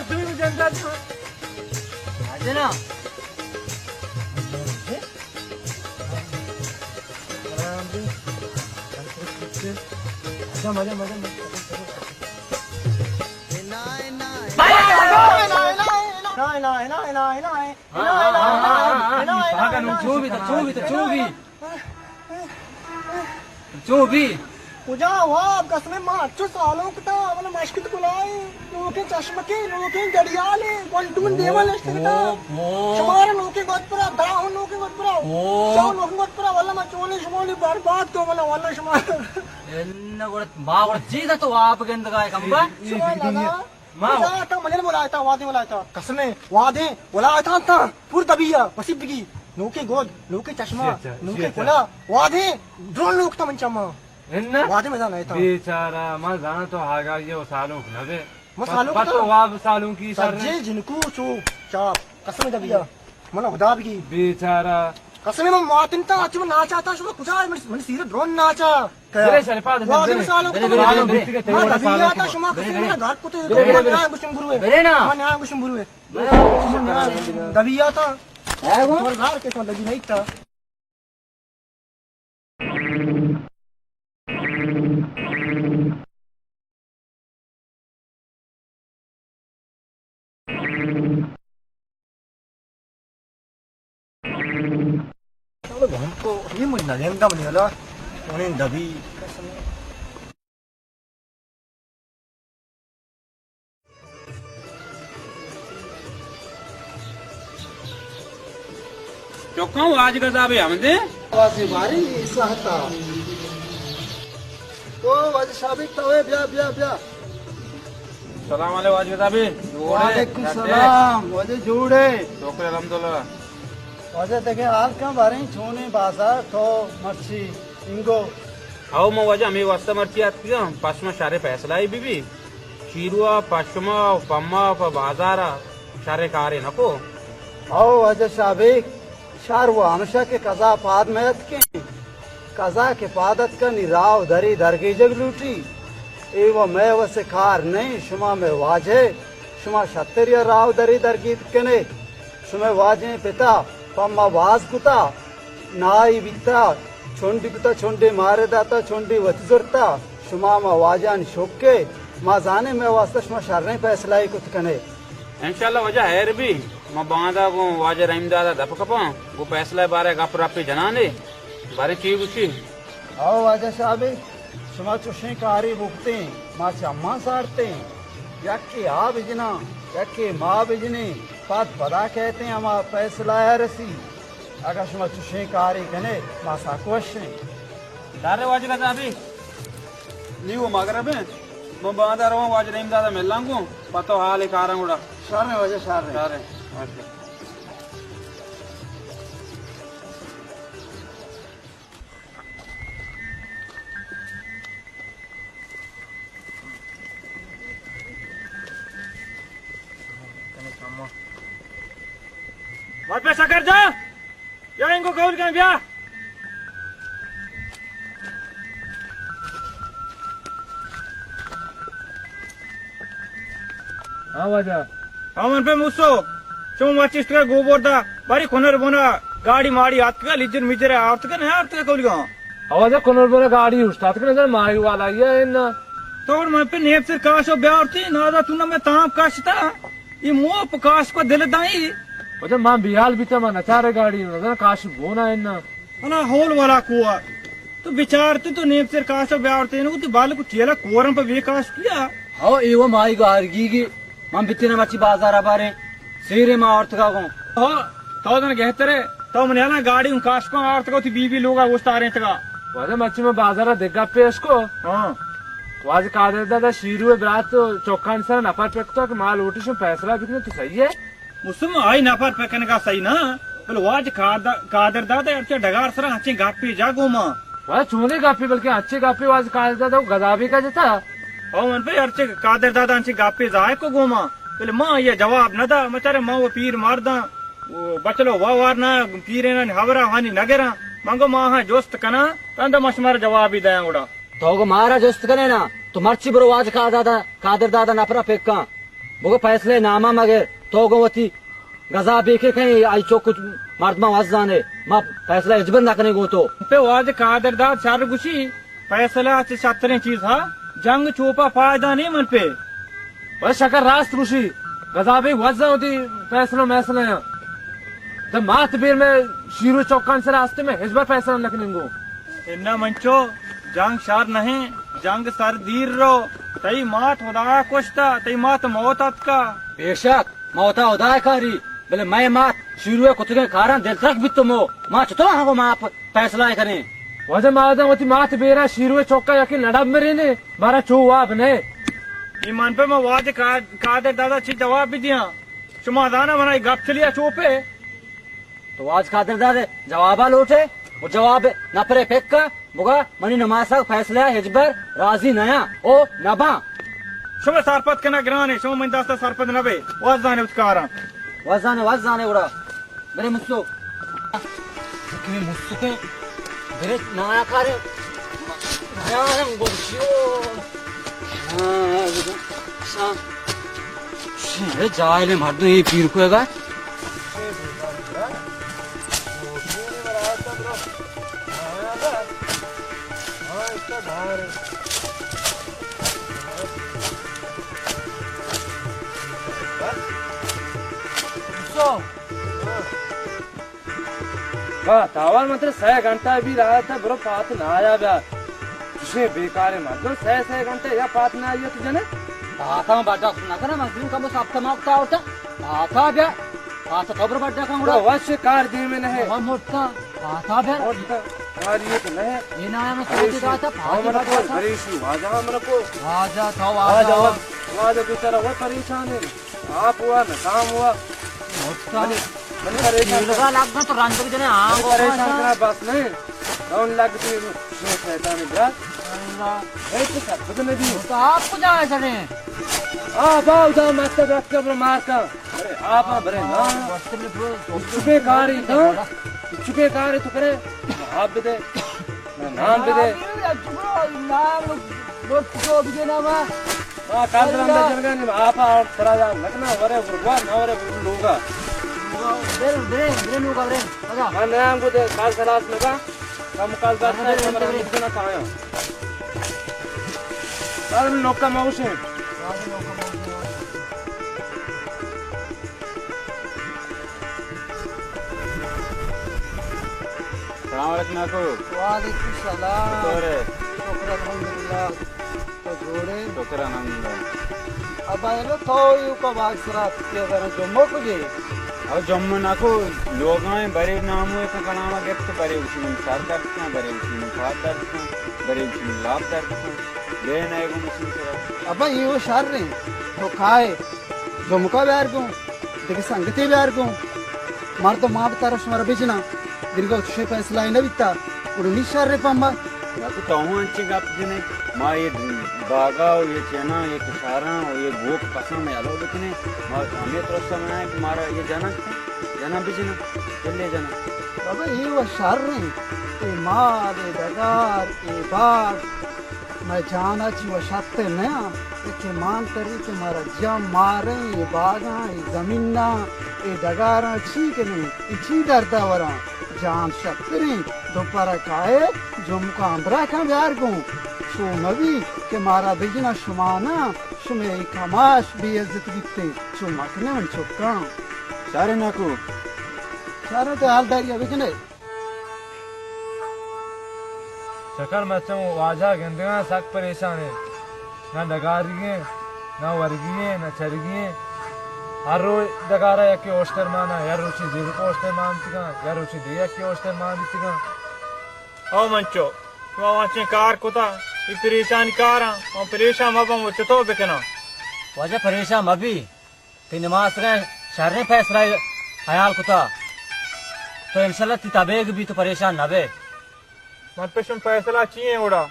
تم جنگل تو۔ آجے نا۔ مزہ، مزہ، مزہ، مزہ۔ چو بی تو، چو بی تو، چو بی۔ چو بی؟ کجا واب؟ قسم، ما چو سالوں کتا، اولا مشکت کلائے، لوکیں چشمکے، لوکیں گڑیالے، گونڈون دیوال نشتگتا۔ شمارا لوکیں گوت پرا، داہو لوکیں گوت پرا، چو لوکیں گوت پرا، واللہ ما چونی شمونی برباد کو، واللہ، واللہ شما۔ ان گڑا، ما گڑا چیزا تو واب گندگا ہے کمبا؟ شما لالا۔ ما کجا تا؟ منن ولایتا، وادیں ولایتا۔ قسمیں، وادیں ولایتا تا۔ پور دبیا، وسیب بگی۔ نوکیں گود، نوکیں چشمہ، نوکیں کلا، وادیں ڈرون لوکتا من چما۔ انا؟ وادیں مزا نایتا۔ بیچارہ، ما زانا تو آگاہی و سالونک نبے۔ ما سالونک پتو واب سالونکی سر۔ سجے جنکو چو چاپ۔ قسم دبیا۔ من خدا بگی۔ بیچارہ۔ قسم من ماتن تا، اچ من ناچا تا، شما کجا من، من سیر ڈرون ناچا۔ برے شرپا دے، وادی برے۔ سالوں برے، کو برے، برے، برے۔ ما دبی آتا، شما کسی میرا گھر کو تو برے، برے، برے۔ من گوشم بروے۔ برے نا۔ من گوشم بروے۔ برے۔ دبی آتا۔ ہے وہ؟ تو گھر کے تو دبی نہیں تھا۔ چلو، ہم تو یہ مجھ نہ گندم نہیں والا، انہیں دبی۔ چکاں واجہ گزابے ہمدے؟ واجہ باری ساہتا۔ او واجہ شابی توے بیا، بیا، بیا۔ سلام علیکم واجہ گزابے۔ وعلیکم سلام۔ واجہ جوڑے؟ شکر الحمدللہ۔ واجہ دگہ حال کن باریں چونیں بازار تو مرچی انگو؟ او من واجہ ہمے واسطہ مرچی اتکگاں، پس من شریں فیصلہ ای بی بی۔ شیرو ء پہ شما و پہ ما و پہ بازار ء شریں کارے نہ کو۔ او واجہ شابیک، شر و ہمشہ کہ قضا پاد مہ اتکیں۔ قضا کہ پاد اتکا نی راہ و دری درگیجگ لوٹی۔ اے و مئے وس ء کار نئیں، شما مئے واجہ، شما شتری ء راہ و دری درگیت کنے۔ شمئے واجہیں پتا پہ ما باز کتا، نائی بیتا، چنڈی کتا، چنڈے مارے داتا، چنڈے وتی زرتا۔ شما ما واجہانی شکے، ما زانیں مئے واسطہ شما شریں فیصلہ ای کت کنے۔ انشاءاللہ واجہ ہیر بی، ما باندا گوں واجہ رحیم دادا دپ کپاں، گوں فیصلہ بارے گپ رپے جنانے، بارے چی گوشی؟ او واجہ صاحب، شما چوشیں کارے بکتیں، ما چماں سارتیں، یکے آ بجناں، یکے ما بجنیں، پد پدا کہتیں ہما فیصلہ ء رسی۔ اگاں شما چوشیں کارے کنے، ما سک وشیں۔ دارے واجہ صاحب، نی و مغرب ہیں، من باندا رواں واجہ رحیم دادا ملاں گوں، پتو حال کاراں گڑا۔ شر ہیں واجہ، شر ہیں۔ شر ہیں۔ مت پہ سکر جا، یا انگو قبول کن بیا۔ ہاں واجہ۔ ہاں من پہ موسو، چون مرچی اشتگا گوبردا، باری کنر بونا، گاڑی ماڑی آتکگا، لیجر میجر آورتگا، نہ آورتگا کولیگا؟ آ واجہ کنر بونا گاڑی اوشتاتگا، نظر ماہی والا یہ ہے نا۔ تو من پہ نیپ سر کاشو بیارتی، نادا تو نہ میں تام کاشتا، یہ مو پہ کاش کو دل دائی۔ واجہ من بیال بیتا، من نچارے گاڑی، نظر کاش بونا ہے نا۔ انا ہول والا کوا۔ تو بچارتے تو نیم سر کاشا بیارتے نو، تو بالک ٹیلا کورم پہ بے کاش کیا۔ ہو، ایو مائی گارگی گی۔ من بتینا مچی بازار بارے۔ سیرے ما آورتگا گوں۔ ہو، تو دن گہترے۔ تو من یلا گاڑی ہوں کاش کو آورتگا، تی بی بی لوگا گوشت آرینتگا۔ واجہ مچی من بازار دگا پیش کو۔ ہاں۔ واجہ قادر دادا شیرو برات چوکان سر نفر پکتا کہ ما لوٹشن فیصلہ بکنے تو صحیح ہے۔ مسلم آئی نفر پکنگا صحیح نہ، بلے واجہ قادر، قادر دادا ہرچہ ڈگار سرا ہنچیں گپے جا گوما۔ واجہ چونیں گپے، بلکہ ہنچیں گپے واجہ قادر دادا و گدابے کا جتا۔ او من پہ ہرچہ قادر دادا ہنچیں گپے ظاہر کو گوما، بلے ما یہ جواب نہ دا، مچارے ما و پیر مرداں، و بچلو وا وار نہ، پیرینانی ہبرا ہانی نگراں، من گو ما ہاں جست کناں، تند ما شمارا جوابی دیاں گڑا۔ تو گو مارا جست کنے نا، تو مرچی برو واجہ قادر دادا، قادر دادا نفرا پکاں۔ بگو فیصلہ نامہ مگر، تو گو وتی گزا بیکے کہیں، آئی چوک مردماں وزانے، ما فیصلہ ہچبر نہ کنیں گو تو۔ پہ واجہ قادر داد شر گوشی، فیصلہ چہ شتریں چیز ہا، جنگ چوپا فائدہ نہیں من پہ۔ بس شکر راست گوشی، گزا بیک وزاں وتی فیصلہ میسلہ یاں۔ تو مات بیر میں شیرو چوکان سرا ہستے میں ہچبر فیصلہ نہ کنیں گو۔ اناں منچو، جنگ شر نہ ایں، جنگ سر دیر رو۔ تئی مات ہدایا کشتا، تئی مات موت اتکا۔ بے شک، موتا ہدایا کاری، بلے مئے مات شیروئے کتگیں کاراں دلترک بیت مو، ما چتو آہاں گو ما پ-، فیصلہ کنیں؟ واجہ ما داں وتی مات بیرا شیروئے چوکا یکے لڑب مرینے، مارا چو واب نئے۔ ایمان پہ ما واجہ کا-، قادر دادا چی جواب بدیاں؟ شما زانا منا اے گپ چلیا چوپے؟ تو واجہ قادر داد جوابا لوٹے، و جواب نپرے پکا، بگا منی نماسگ فیصلہ ہچبر راضی نیاں او نباں۔ شما سرپد کنا گرانے، شما من دستا سرپد نبے، وزانے اتکاراں۔ وزانے، وزانے گڑا۔ برے مسو۔ کمی مسو کن۔ برے نایا کارے۔ نایا ہم گوشیو۔ ہاں، بگا۔ شام۔ شے، جاہل مردم اے پیر کو گا۔ واہ، تاوان من ترا سئے گھنٹہ بی راہ تا برو پات نہ آیا بیا۔ چشیں بیکاریں مردم سئے سئے گھنٹہ یا پات نہ آیا تو جنے؟ پاتا بڈا نہ کنا من دین کمو سب تمام تا ہوتا۔ پاتا بیا۔ پاتا تو برو بڈا کن گڑا۔ تو وش کار دیمے نہ ہے۔ ہم مرتا۔ پاتا بیا۔ مرتا۔ کار یہ تو نہ ہے۔ یہ نہ ہے، میں سوچ رہا تھا، پاتا ہم بڈا کو۔ پریشی واجہ ہم رکھو۔ واجہ تو واجہ، واجہ۔ واجہ بیچارہ وہ پریشان ہے۔ آپ ہوا، ناکام ہوا۔ ہوتا۔ منی، منی پریشان کر۔ لگا لگ تو رند کے جنے آ منی پریشان کرا بس نہیں۔ کون لگتی ہے؟ شیطان برا۔ اللہ۔ اے تو سب بدنے دی۔ تو آپ کو جا سنے۔ آ باو دا مت رکھ کے مار کا۔ ارے آپ برے نا۔ چپے کاری تو۔ چپے کاری تو کرے۔ آپ دے۔ نام بدے۔ نام بدے۔ ما کال سلام دے جنگا نیم آپ آ ترا یا لگنا ورے برگوا نہ ورے برگ لوگا۔ برے، برے، برے لوگا، برے۔ اجا۔ ما نیام کو دے کال سلام لگا۔ کم کال بات نہ کرے، برے۔ نہ کایا۔ کال لوکا موشے۔ سلام علیکم ناکو۔ وعلیکم السلام۔ چطور ہے؟ شکر الحمدللہ۔ تو جوڑے؟ شکر الحمدللہ۔ ابا ایلو تو یو کو باغ سرات کے ذرا جمعہ کو جے؟ او جمعہ ناکو، لوگاں برے نامو ہے تو کلاما گپت، برے اسی من سر درد کن، برے اسی من پاد درد کن، برے اسی من لاپ درد کن۔ بے نئے گو مسلم سرا۔ ابا، یہ وہ شر ہیں۔ تو کھائے، جمکا بیار گوں، دگہ سنگتے بیار گوں۔ مردم ما بتارا شمارا بجنا۔ گرگا چشے فیصلہ نہ بیتا۔ گڑا نی شر پما۔ تو تو ہوں انچے گپ جنے۔ ما یہ باغا و یہ چنا، یہ کشاراں و یہ گوک پساں میں الو بکنے۔ ما ہمیں ترسا منائیں کہ مارا یہ جنا، جنا بجنا، چلے جنا۔ بابا، یہ وہ شر ہیں۔ اے مال، اے ڈگار، اے باغ۔ مئے جان ء چی وشتر نیاں، کہ مان تری کہ مارا جم ماریں، اے باگاں، اے زمیناں، اے ڈگاراں چی کنیں، اے چی درد ء وراں؟ جان شتریں، دوپر ء کائے، جمکاں ہمبراہ کن بیار گوں۔ چو مبی کہ مارا بجنا شما نہ، شمے اے کماش بے عزت بیتے، چو مکنے من چکاں۔ شارے ناکو۔ شارے تے حال داری ء بکنے۔ چکر مچم واجہ گندگاں سک پریشان ایں۔ نہ ڈگاریگیں، نہ ورگییں، نہ چرگییں۔ ہر روچ ڈگارا یکے اوشتر مانا، یا روچی زیرک اوشتر مان بیتگاں، یا روچی دے یکے اوشتر مان بیتگاں۔ او منچو، شما واچیں کار کتا، اے پریشان کاراں، من پریشان مباں، و چطور بکناں؟ واجہ پریشان مبی۔ تئی نماسگیں شریں فیصلہ حیال کتا۔ تو انشاءاللہ تئی تبیگ بی، تو پریشان نہ بے۔ من پشم فیصلہ چی ایں گڑا؟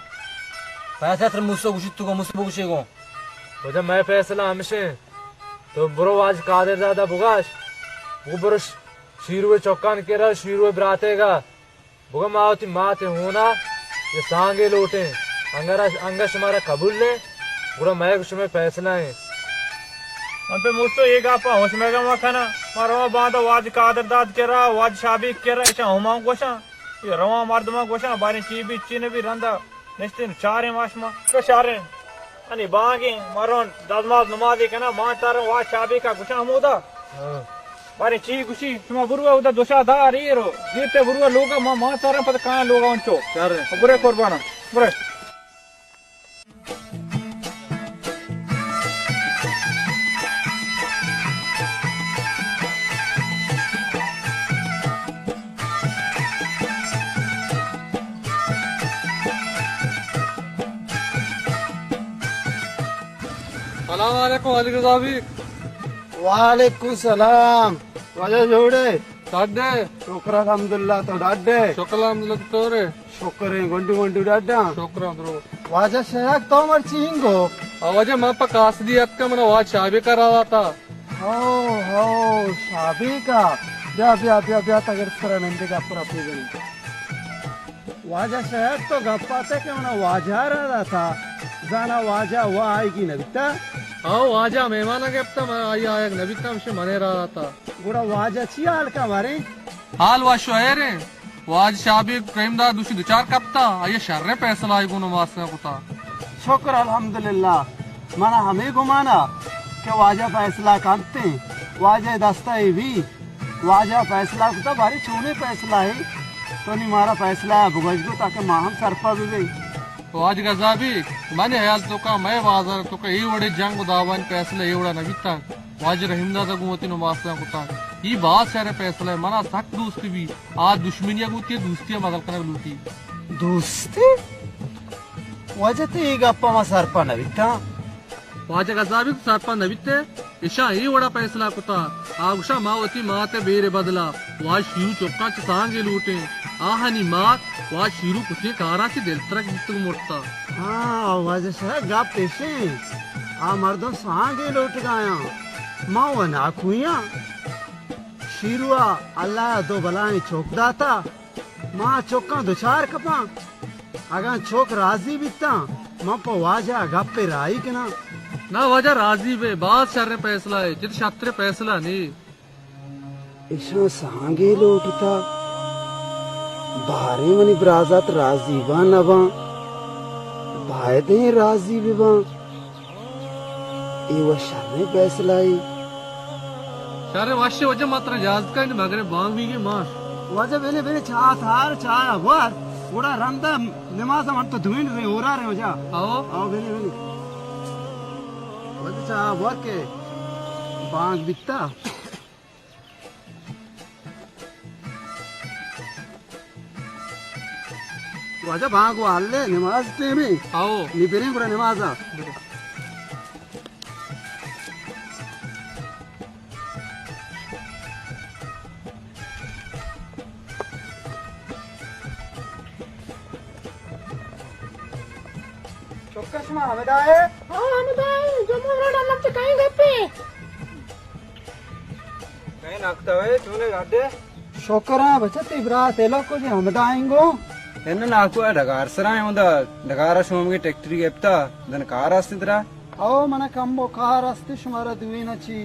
فیصلہ تر موسو گوشت تو گو موسو بگوشے گو۔ وجہ مئے فیصلہ ہمشیں۔ تو برو واج قادر دادا بگاش۔ وہ برو ش-، شیروے چوکان کرا، شیروے براتے گا۔ بگو ما وتی مات ء ہون ء یہ سانگے لوٹیں، انگر، انگر شمارا قبول ایں، گڑا مئے گو شمئے فیصلہ ایں۔ من پہ مستو اے گپا ہوش مگا مکناں۔ ما رواں باندا واجہ قادر داد کرا، واجہ شابیک کرا، ایشاں ہما گوشاں۔ اے رواں مردماں گوشاں، باریں چی بی، چی نہ بی، رندا نشتین چاریں ما شما۔ تو شاریں۔ انی بانگیں، ما رون دزماز نمازی کناں، ما چاریں واجہ شابیکا گوشاں ہمودا۔ ہاں۔ باریں چی گوشی، شما برو اودا دوشا دار ایر و۔ دیتے برو لوگا، ما، ما چاریں پد کایاں لوگا انچو۔ چاریں۔ برے قربانا، برے۔ سلام علیکم واجہ گزابی۔ وعلیکم سلام۔ واجہ جوڑے؟ ڈاڈے۔ شکر الحمدللہ، تو ڈاڈے؟ شکر الحمدللہ، تو رے؟ شکر ایں، گونڈو مونڈو ڈاڈا؟ شکر ایں، درو۔ واجہ شہک تو مرچی ہنگو؟ آ واجہ، من پہ قاصدی اتکا، منا واجہ شابیکا راہ داتا۔ ہو، ہو، شابیکا۔ بیا، بیا، بیا، بیا، تگر سرا نندگا پورا پیدنی۔ واجہ شہک تو گپاتے کہ منا واجہ راہ داتا۔ زانا واجہ وا آئیگی نبیتا؟ ہو، واجہ مہمانا گپتا، من آئی آیگ نبیتا، ہمشہ منے راہ داتا۔ گڑا واجہ چی حال کا باریں؟ حال وش و ہیریں۔ واجہ شابیک رحیم داد دوشی دچار کپتا، آئی شریں فیصلہ آئی گون ماسنا کتا۔ شکر الحمدللہ، منا ہمے گمانا کہ واجہ فیصلہ کنتیں، واجہ دستا اے بی، واجہ فیصلہ کتا، بارے چونیں فیصلہ اے، تو نی مارا فیصلہ بگوش گو تاکہ ما ہم سرپد ببیں۔ واجہ گزابی، منی حیال توکا، مئے بازار توکا اے وڑے جنگ و دعوانی فیصلہ اے وڑا نہ بیتگ۔ واجہ رحیم دادا گوں وتی نماساں کتگ۔ اے باز شریں فیصلہ اے، منا سک دوست بی۔ آ دشمنی ء گوں وتی دوستی ء بدل کنگ لوٹی۔ دوستی؟ واجہ تئی اے گپ ء ما سرپد نہ بیتاں۔ واجہ گزابی تو سرپد نہ بیت ئے؟ اشاں اے وڑا فیصلہ کتا، آ گوشاں ما وتی مات ء بیر ء بدلا واجہ شیرو چکاں چہ سانگے لوٹیں۔ آہانی مات واجہ شیرو کتیں کاراں چہ دلترک بیتگ مرتا۔ ہاں، واجہ شاہ گپ اشیں، آ مردم سانگے لوٹگایاں، ما و ناکویاں۔ شیرو ء اللہ ء دو بلائیں چک داتا۔ ما چکاں دچار کپاں۔ اگاں چک راضی بیتاں، من پہ واجہ ء گپے راہی کناں۔ نا واجہ راضی بے، باز شریں فیصلہ اے، چت شتریں فیصلہ نے۔ اشاں سانگے لوٹتا، باریں منی برازات راضی باں نہ باں، بایدیں راضی بہ باں۔ اے و شریں پیسلہ اے۔ شریں وشیں واجہ، ما ترا اجازت کن، مگرے بانگ بیگی ما۔ واجہ بلے بلے چاہ تھار، چاہ ور، گڑا رندا نماز من تو دوین رے اورا رے واجہ۔ آؤ۔ آؤ بلے بلے۔ واجہ چاہ ور کے بانگ بیتا۔ واجہ بانگ و ہلے نماز ٹیمے۔ آؤ۔ نی بریں گڑا نمازا۔ چکا شما ہمدا ئے؟ ہاں، ہمدا ئے۔ جمعہ روڈ الم چہ کئیں گپے؟ کئیں ناکو تو ئے، چونے گاڈے؟ شکراں بچہ، تئی برات ایلو کجے ہمدا انگو؟ ان ناکو ء ڈگار سرا ایں، اوندا ڈگار ء شومگی ٹریکٹری گپتا، دن کار است ترا؟ او، منا کمو کار است، شمارا دوینا چی؟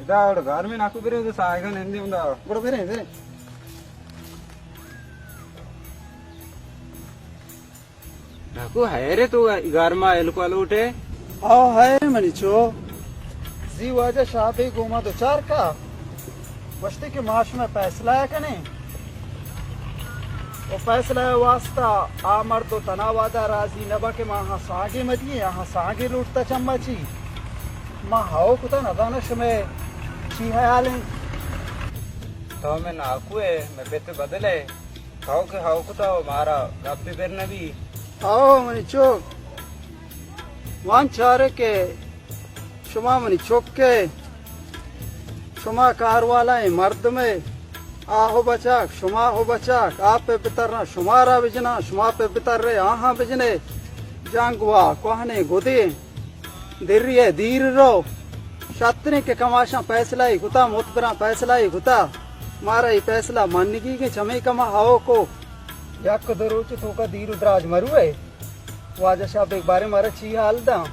ادا ڈگار میں ناکو برے، ادا سایگا نندے اوندا۔ گڑا برے، برے۔ ناکو، ہیرے تو گرما الکو لوٹے؟ او ہیرے منی چو۔ زی واجہ شاہ بی گوما دوچار کا۔ گوشتے کہ ما شما فیصلہ کنیں۔ و فیصلہ واسطہ آ مرد و تنا وعدہ راضی نبا کہ ما ہاں سانگے مدیے، آہاں سانگے لوٹتا چما چی۔ ما ہاو کتا نزانا شمے چی حیال ہیں۔ تو میں ناکو ہے، میں پت بدل ہے۔ تو کہ ہاو کتا و مارا گپ بر نبی۔ او منی چک، وان چارے کہ شما منی چک ئے، شما کار والا ایں مردم ئے، آ ہو بچاک، شما ہو بچاک، آ پہ بترنا شما را بجنا، شما پہ بترے آہاں بجنے، جنگ وا کوہنے گدے۔ دری ء دیر رو۔ شتریں کہ کماشاں فیصلہ ای کتا، متبراں فیصلہ ای کتا، مارا ای فیصلہ منگی کہ چمے کما ہاو کو۔ یک دو روچ توکا دیر و دراج مروے۔ واجہ شاہ بیگ بارے مارا چی حال داں؟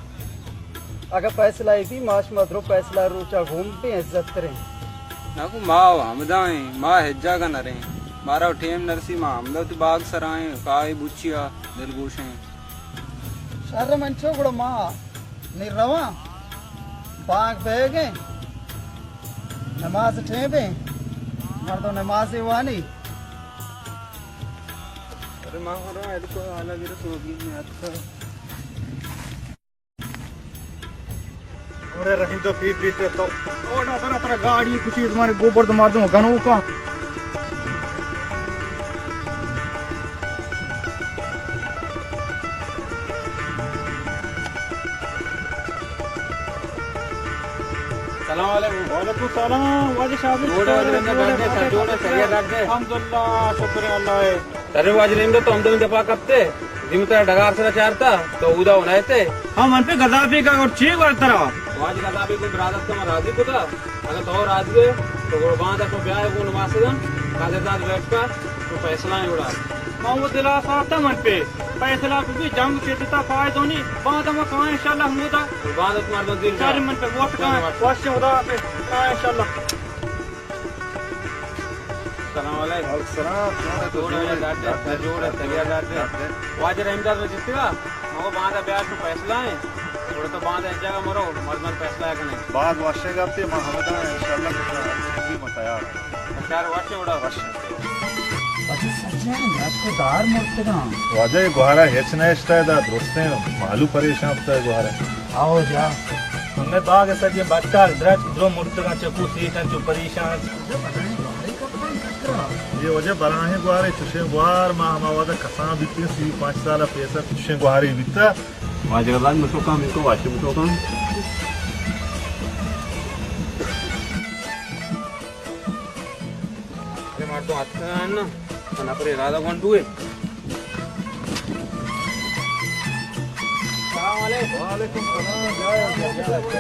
اگاں پیسلہ ء بی، ما شما درو پیسلہ روچا گون بیں، عزت تریں۔ ناکو، ما و ہمدا ایں، ما ہچ جاگہ نہ ریں۔ مارا و ٹیم نرسی، ما ہمدا وتی باگ سرا ایں، کائی بچیا دلگوش ایں۔ شر من چو گڑا ما نی رواں، باگ بیگ ایں، نماز ٹیم ایں، مردم نماز وانی۔ ارے ما ہو رہا ہے، کو حالا گرا سوگی میں آتا۔ ارے رحیم تو پیٹ پیٹ تو۔ او نا، ترا، ترا گاڑی کچی زمانے گوبر تو مردم گنوکا۔ سلام علیکم۔ وعلیکم السلام۔ واجہ شاہ، جوڑ ئے، جوڑ ئے، جوڑ ئے، جوڑ ئے، سریا دار دے۔ الحمدللہ، شکر اللہ ہے۔ ارے واجہ رحیم تو ہم دو دفعہ کپتے، دیمتا ڈگار سرا چارتا، تو اودا ہونا ہے تے۔ ہاں، من پہ گزابی کا اور چی ورترا؟ واجہ گزابی کو برادت کا من راضی کتا۔ اگر تو راضی ہے، تو گڑا باندا تو بیا ہے، وہ نماز سے جان، قادر داد بیٹھ کا، تو فیصلہ ہے اڑا۔ ما وہ دلا ساتا من پہ، فیصلہ بھی جنگ چیتا فائدہ نہیں، باندا ما کہاں انشاءاللہ ہمودا۔ باندا تمہارا دل جا۔ من پہ ووٹ کہاں، وش خدا پہ، کہاں انشاءاللہ۔ سلام علیکم۔ وعلیکم السلام۔ جوڑ ئے، جوڑ ئے، ڈاکٹر، جوڑ ئے، سریا ڈاکٹر۔ واجہ رحیم داد جتگا، مگو باندا بیا تو فیصلہ ہے۔ گڑا تو باندا ایک جگہ مرو، مردمان فیصلہ کنے۔ باز وشیں گپے، ما ہمدا انشاءاللہ کتنا بھی ما تیار ہیں۔ تیار وشیں اڑا۔ وشیں۔ اچھا سچ ہے، یاد کو دار مرتگاں۔ واجہ یہ گوہارا ہچ نہ اشتا ہے، دا درستیں مالو پریشان ہوتا ہے گوہارا۔ آؤ جا۔ ہمیں باغ سجے بٹار درچ درو مرتگاں، چکو سیٹاں چو پریشان۔ یہ وجہ بلاہیں گوارے، چشیں گوار ما ہما وعدہ کسان بیتیں، سی پانچ سال پیسر چشیں گوارے بیتا۔ واجہ گزابی مشوکاں، من کو واجہ مشوکاں۔ اے مردم اتکگ انت، نفر ارادہ گونڈو ہے۔ السلام علیکم۔ وعلیکم السلام۔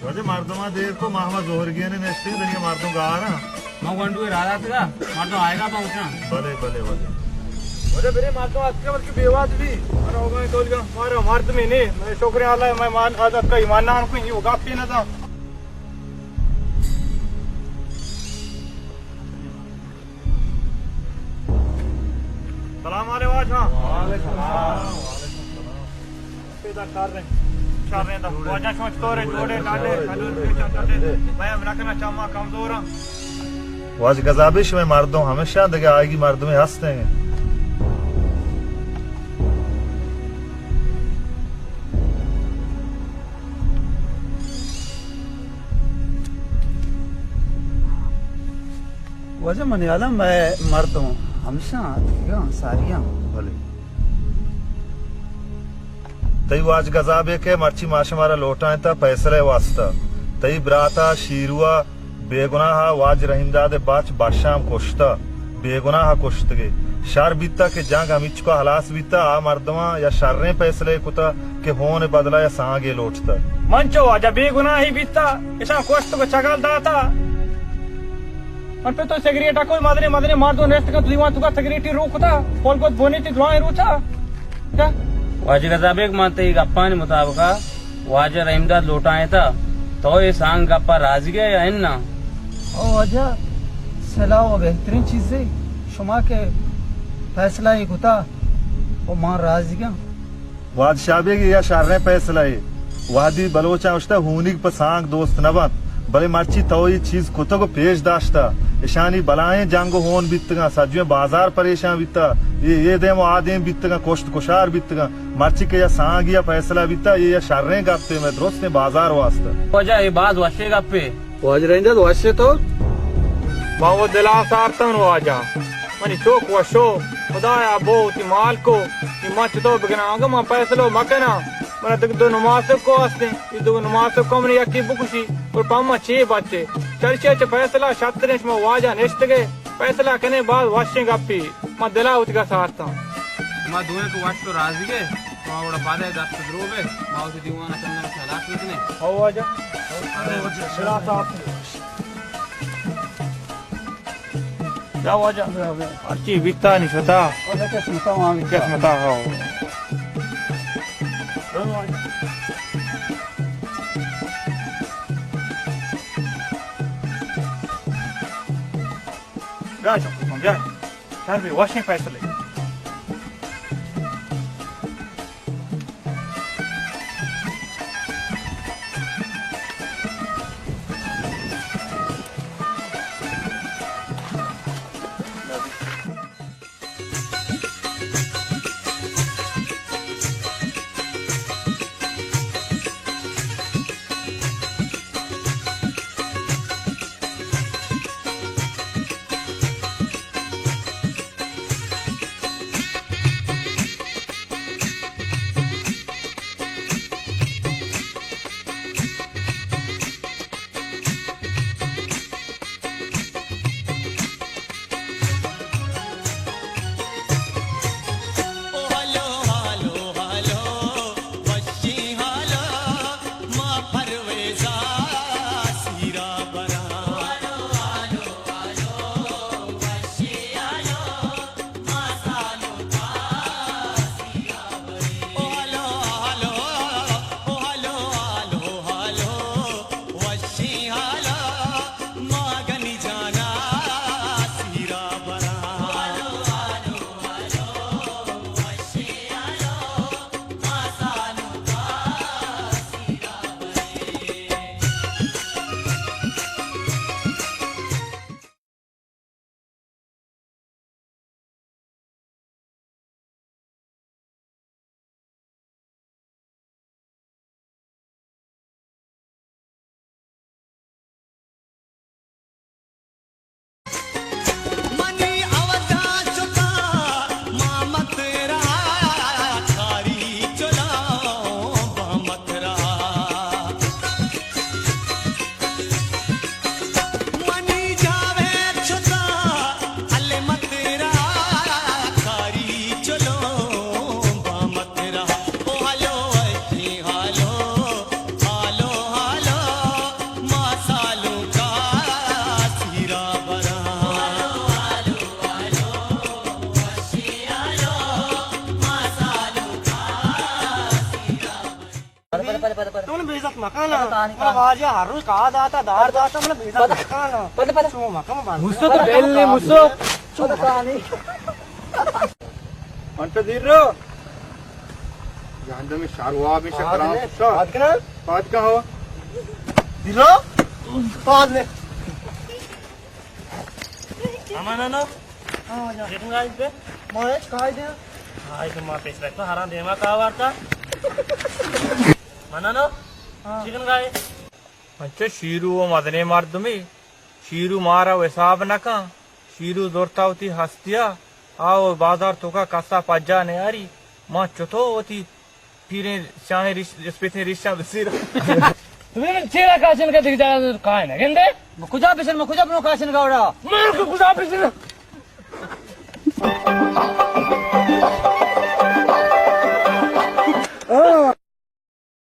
واجہ مردماں دیر کو، ما ہما زہرگینے نشتیں، دنیا مردم گاراں۔ ما گونڈو ء راہ داتگا، مردم آئیگا پہنچاں۔ بلے، بلے، واجہ۔ واجہ برے مردم اتکا بلکہ بے واد بھی۔ من اوگا ٹولگا، مارا مردمے نے، میں شکر اللہ، میں مان آزاد کا ایمان نان کو، یہ گپ ہی نہ تھا۔ سلام علیکم واجہ۔ وعلیکم السلام۔ پیدا کر رہے ہیں۔ شر رہے ہیں۔ واجہ شما چطور ہے؟ جوڑے، ڈاڈے، کلور، پیچا چاٹے۔ میں ہم رکھنا چاہما کمزور ہاں۔ واجہ گزابی، شمے مردم ہمیشہ دگہ آئیگی مردمے ہستیں۔ واجہ منی حالا مئے مردم ہمشاں اتکگاں ساریاں۔ بلے۔ تئی واجہ گزابے کہ مرچی ما شمارا لوٹائینتا پیسلہ ء واسطہ۔ تئی براتا شیروا بے گناہ ء واجہ رحیم داد ء بچ بشام کشتا۔ بے گناہ ء کشتگے۔ شر بیتا کہ جنگ ہمیچکا ہلاس بیتا، آ مردماں یا شریں پیسلہ ء کتا کہ ہون ء بدلہ یا سانگے لوٹتا۔ من چو واجہ بے گناہی بیتا، اشاں کشت و چگل داتا۔ من پہ تو سگریٹ ء کوئی مزنیں مزنیں مردم نشت کن، تو دیوان توکا سگریٹی رو کتا، پول گوت بونے تی درائیں روچا۔ کیا؟ واجہ گزابیگ، من تئی گپانی مطابقا واجہ رحیم داد لوٹائینتا، تو اے سانگ گپا راضی ئے یا اناں؟ او واجہ، سلاہ و بہترین چیزے، شما کہ فیصلہ ای کتا، و ما راضی گاں۔ واجہ شاہ بیگ، اے شریں پیسلہ اے۔ وہدی بلوچاں گوشتہ، ہونیگ پہ سانگ دوست نہ بنت، بلے مرچی تو اے چیز کتگ و پیش داشتہ، اشانی بلائیں جنگ و ہون بیتگاں، سجویں بازار پریشان بیتہ، اے اے دیم و آ دیم بیتگاں، کشت کشار بیتگاں۔ مرچی کہ یا سانگی ء پیسلہ بیتہ، اے یا شریں گپے مئے درستیں بازار واسطہ۔ واجہ، اے باز وشیں گپے۔ واجہ رحیم داد، وش ئے تو؟ ما و دلا سارتن واجہ۔ منی چوک وشو، خدایا بو وتی مال کو، نی من چتو بکناں؟ اگاں من پیسلو مکناں، من دگہ دو نماسک کو ہستیں، اے دو نماسک کو من یکی بکشی، اور پما چے بچے؟ چرشی چہ پیسلہ شتریں شما واجہ نشتگے، پیسلہ کنے باز وشیں گپی، من دلا وتگا سارتاں۔ ما دوئیں تو وش و راضی گے؟ ما وڑا پادے دست درو بے، ما وتی دیوان ءَ چندہ چالاک بکنیں۔ ہو واجہ۔ ارے واجہ، شرا صاحب۔ یا واجہ۔ ہرچی بیتا نی شتا۔ واجہ قسمتا وہاں بیتا۔ قسمتا ہو۔ بیا شکر کن، بیا۔ شر بی وشیں فیصلے۔ تو من بے عزت مکن۔ من واجہ ہر روز کہا داتا، دار داتا، من بے عزت مکن۔ پد، پد۔ شو مکن بند۔ مسو تو بیل نے، مسو۔ شو مکن۔ انت دیر رو۔ جہندم شاروا میں شکران۔ پاد کنا؟ پاد کا ہو؟ دیر رو۔ پاد نے۔ امانانو؟ ہاں، واجہ۔ چکن گائے پہ؟ ما ہچ کھائی دے۔ ہاں، تو ما پیش رکھتا، ہران دیما کا وارتا۔ منانو؟ ہاں۔ چکن گائے؟ انچو شیرو و مزنیں مردمے، شیرو مارا و حساب نہ کن، شیرو زرتا وتی ہستیا، آ و بازار توکا کسا پجا نیاری، ما چتو وتی پیریں سیاہیں ریش، اسپیتیں ریشاں بسیر۔ تمہیں من چیرا کاشن کا دکھ جانا کائے نہ گندے؟ کجا بشن، کجا بنو کاشن کا وڑا؟ من کو کجا بشن؟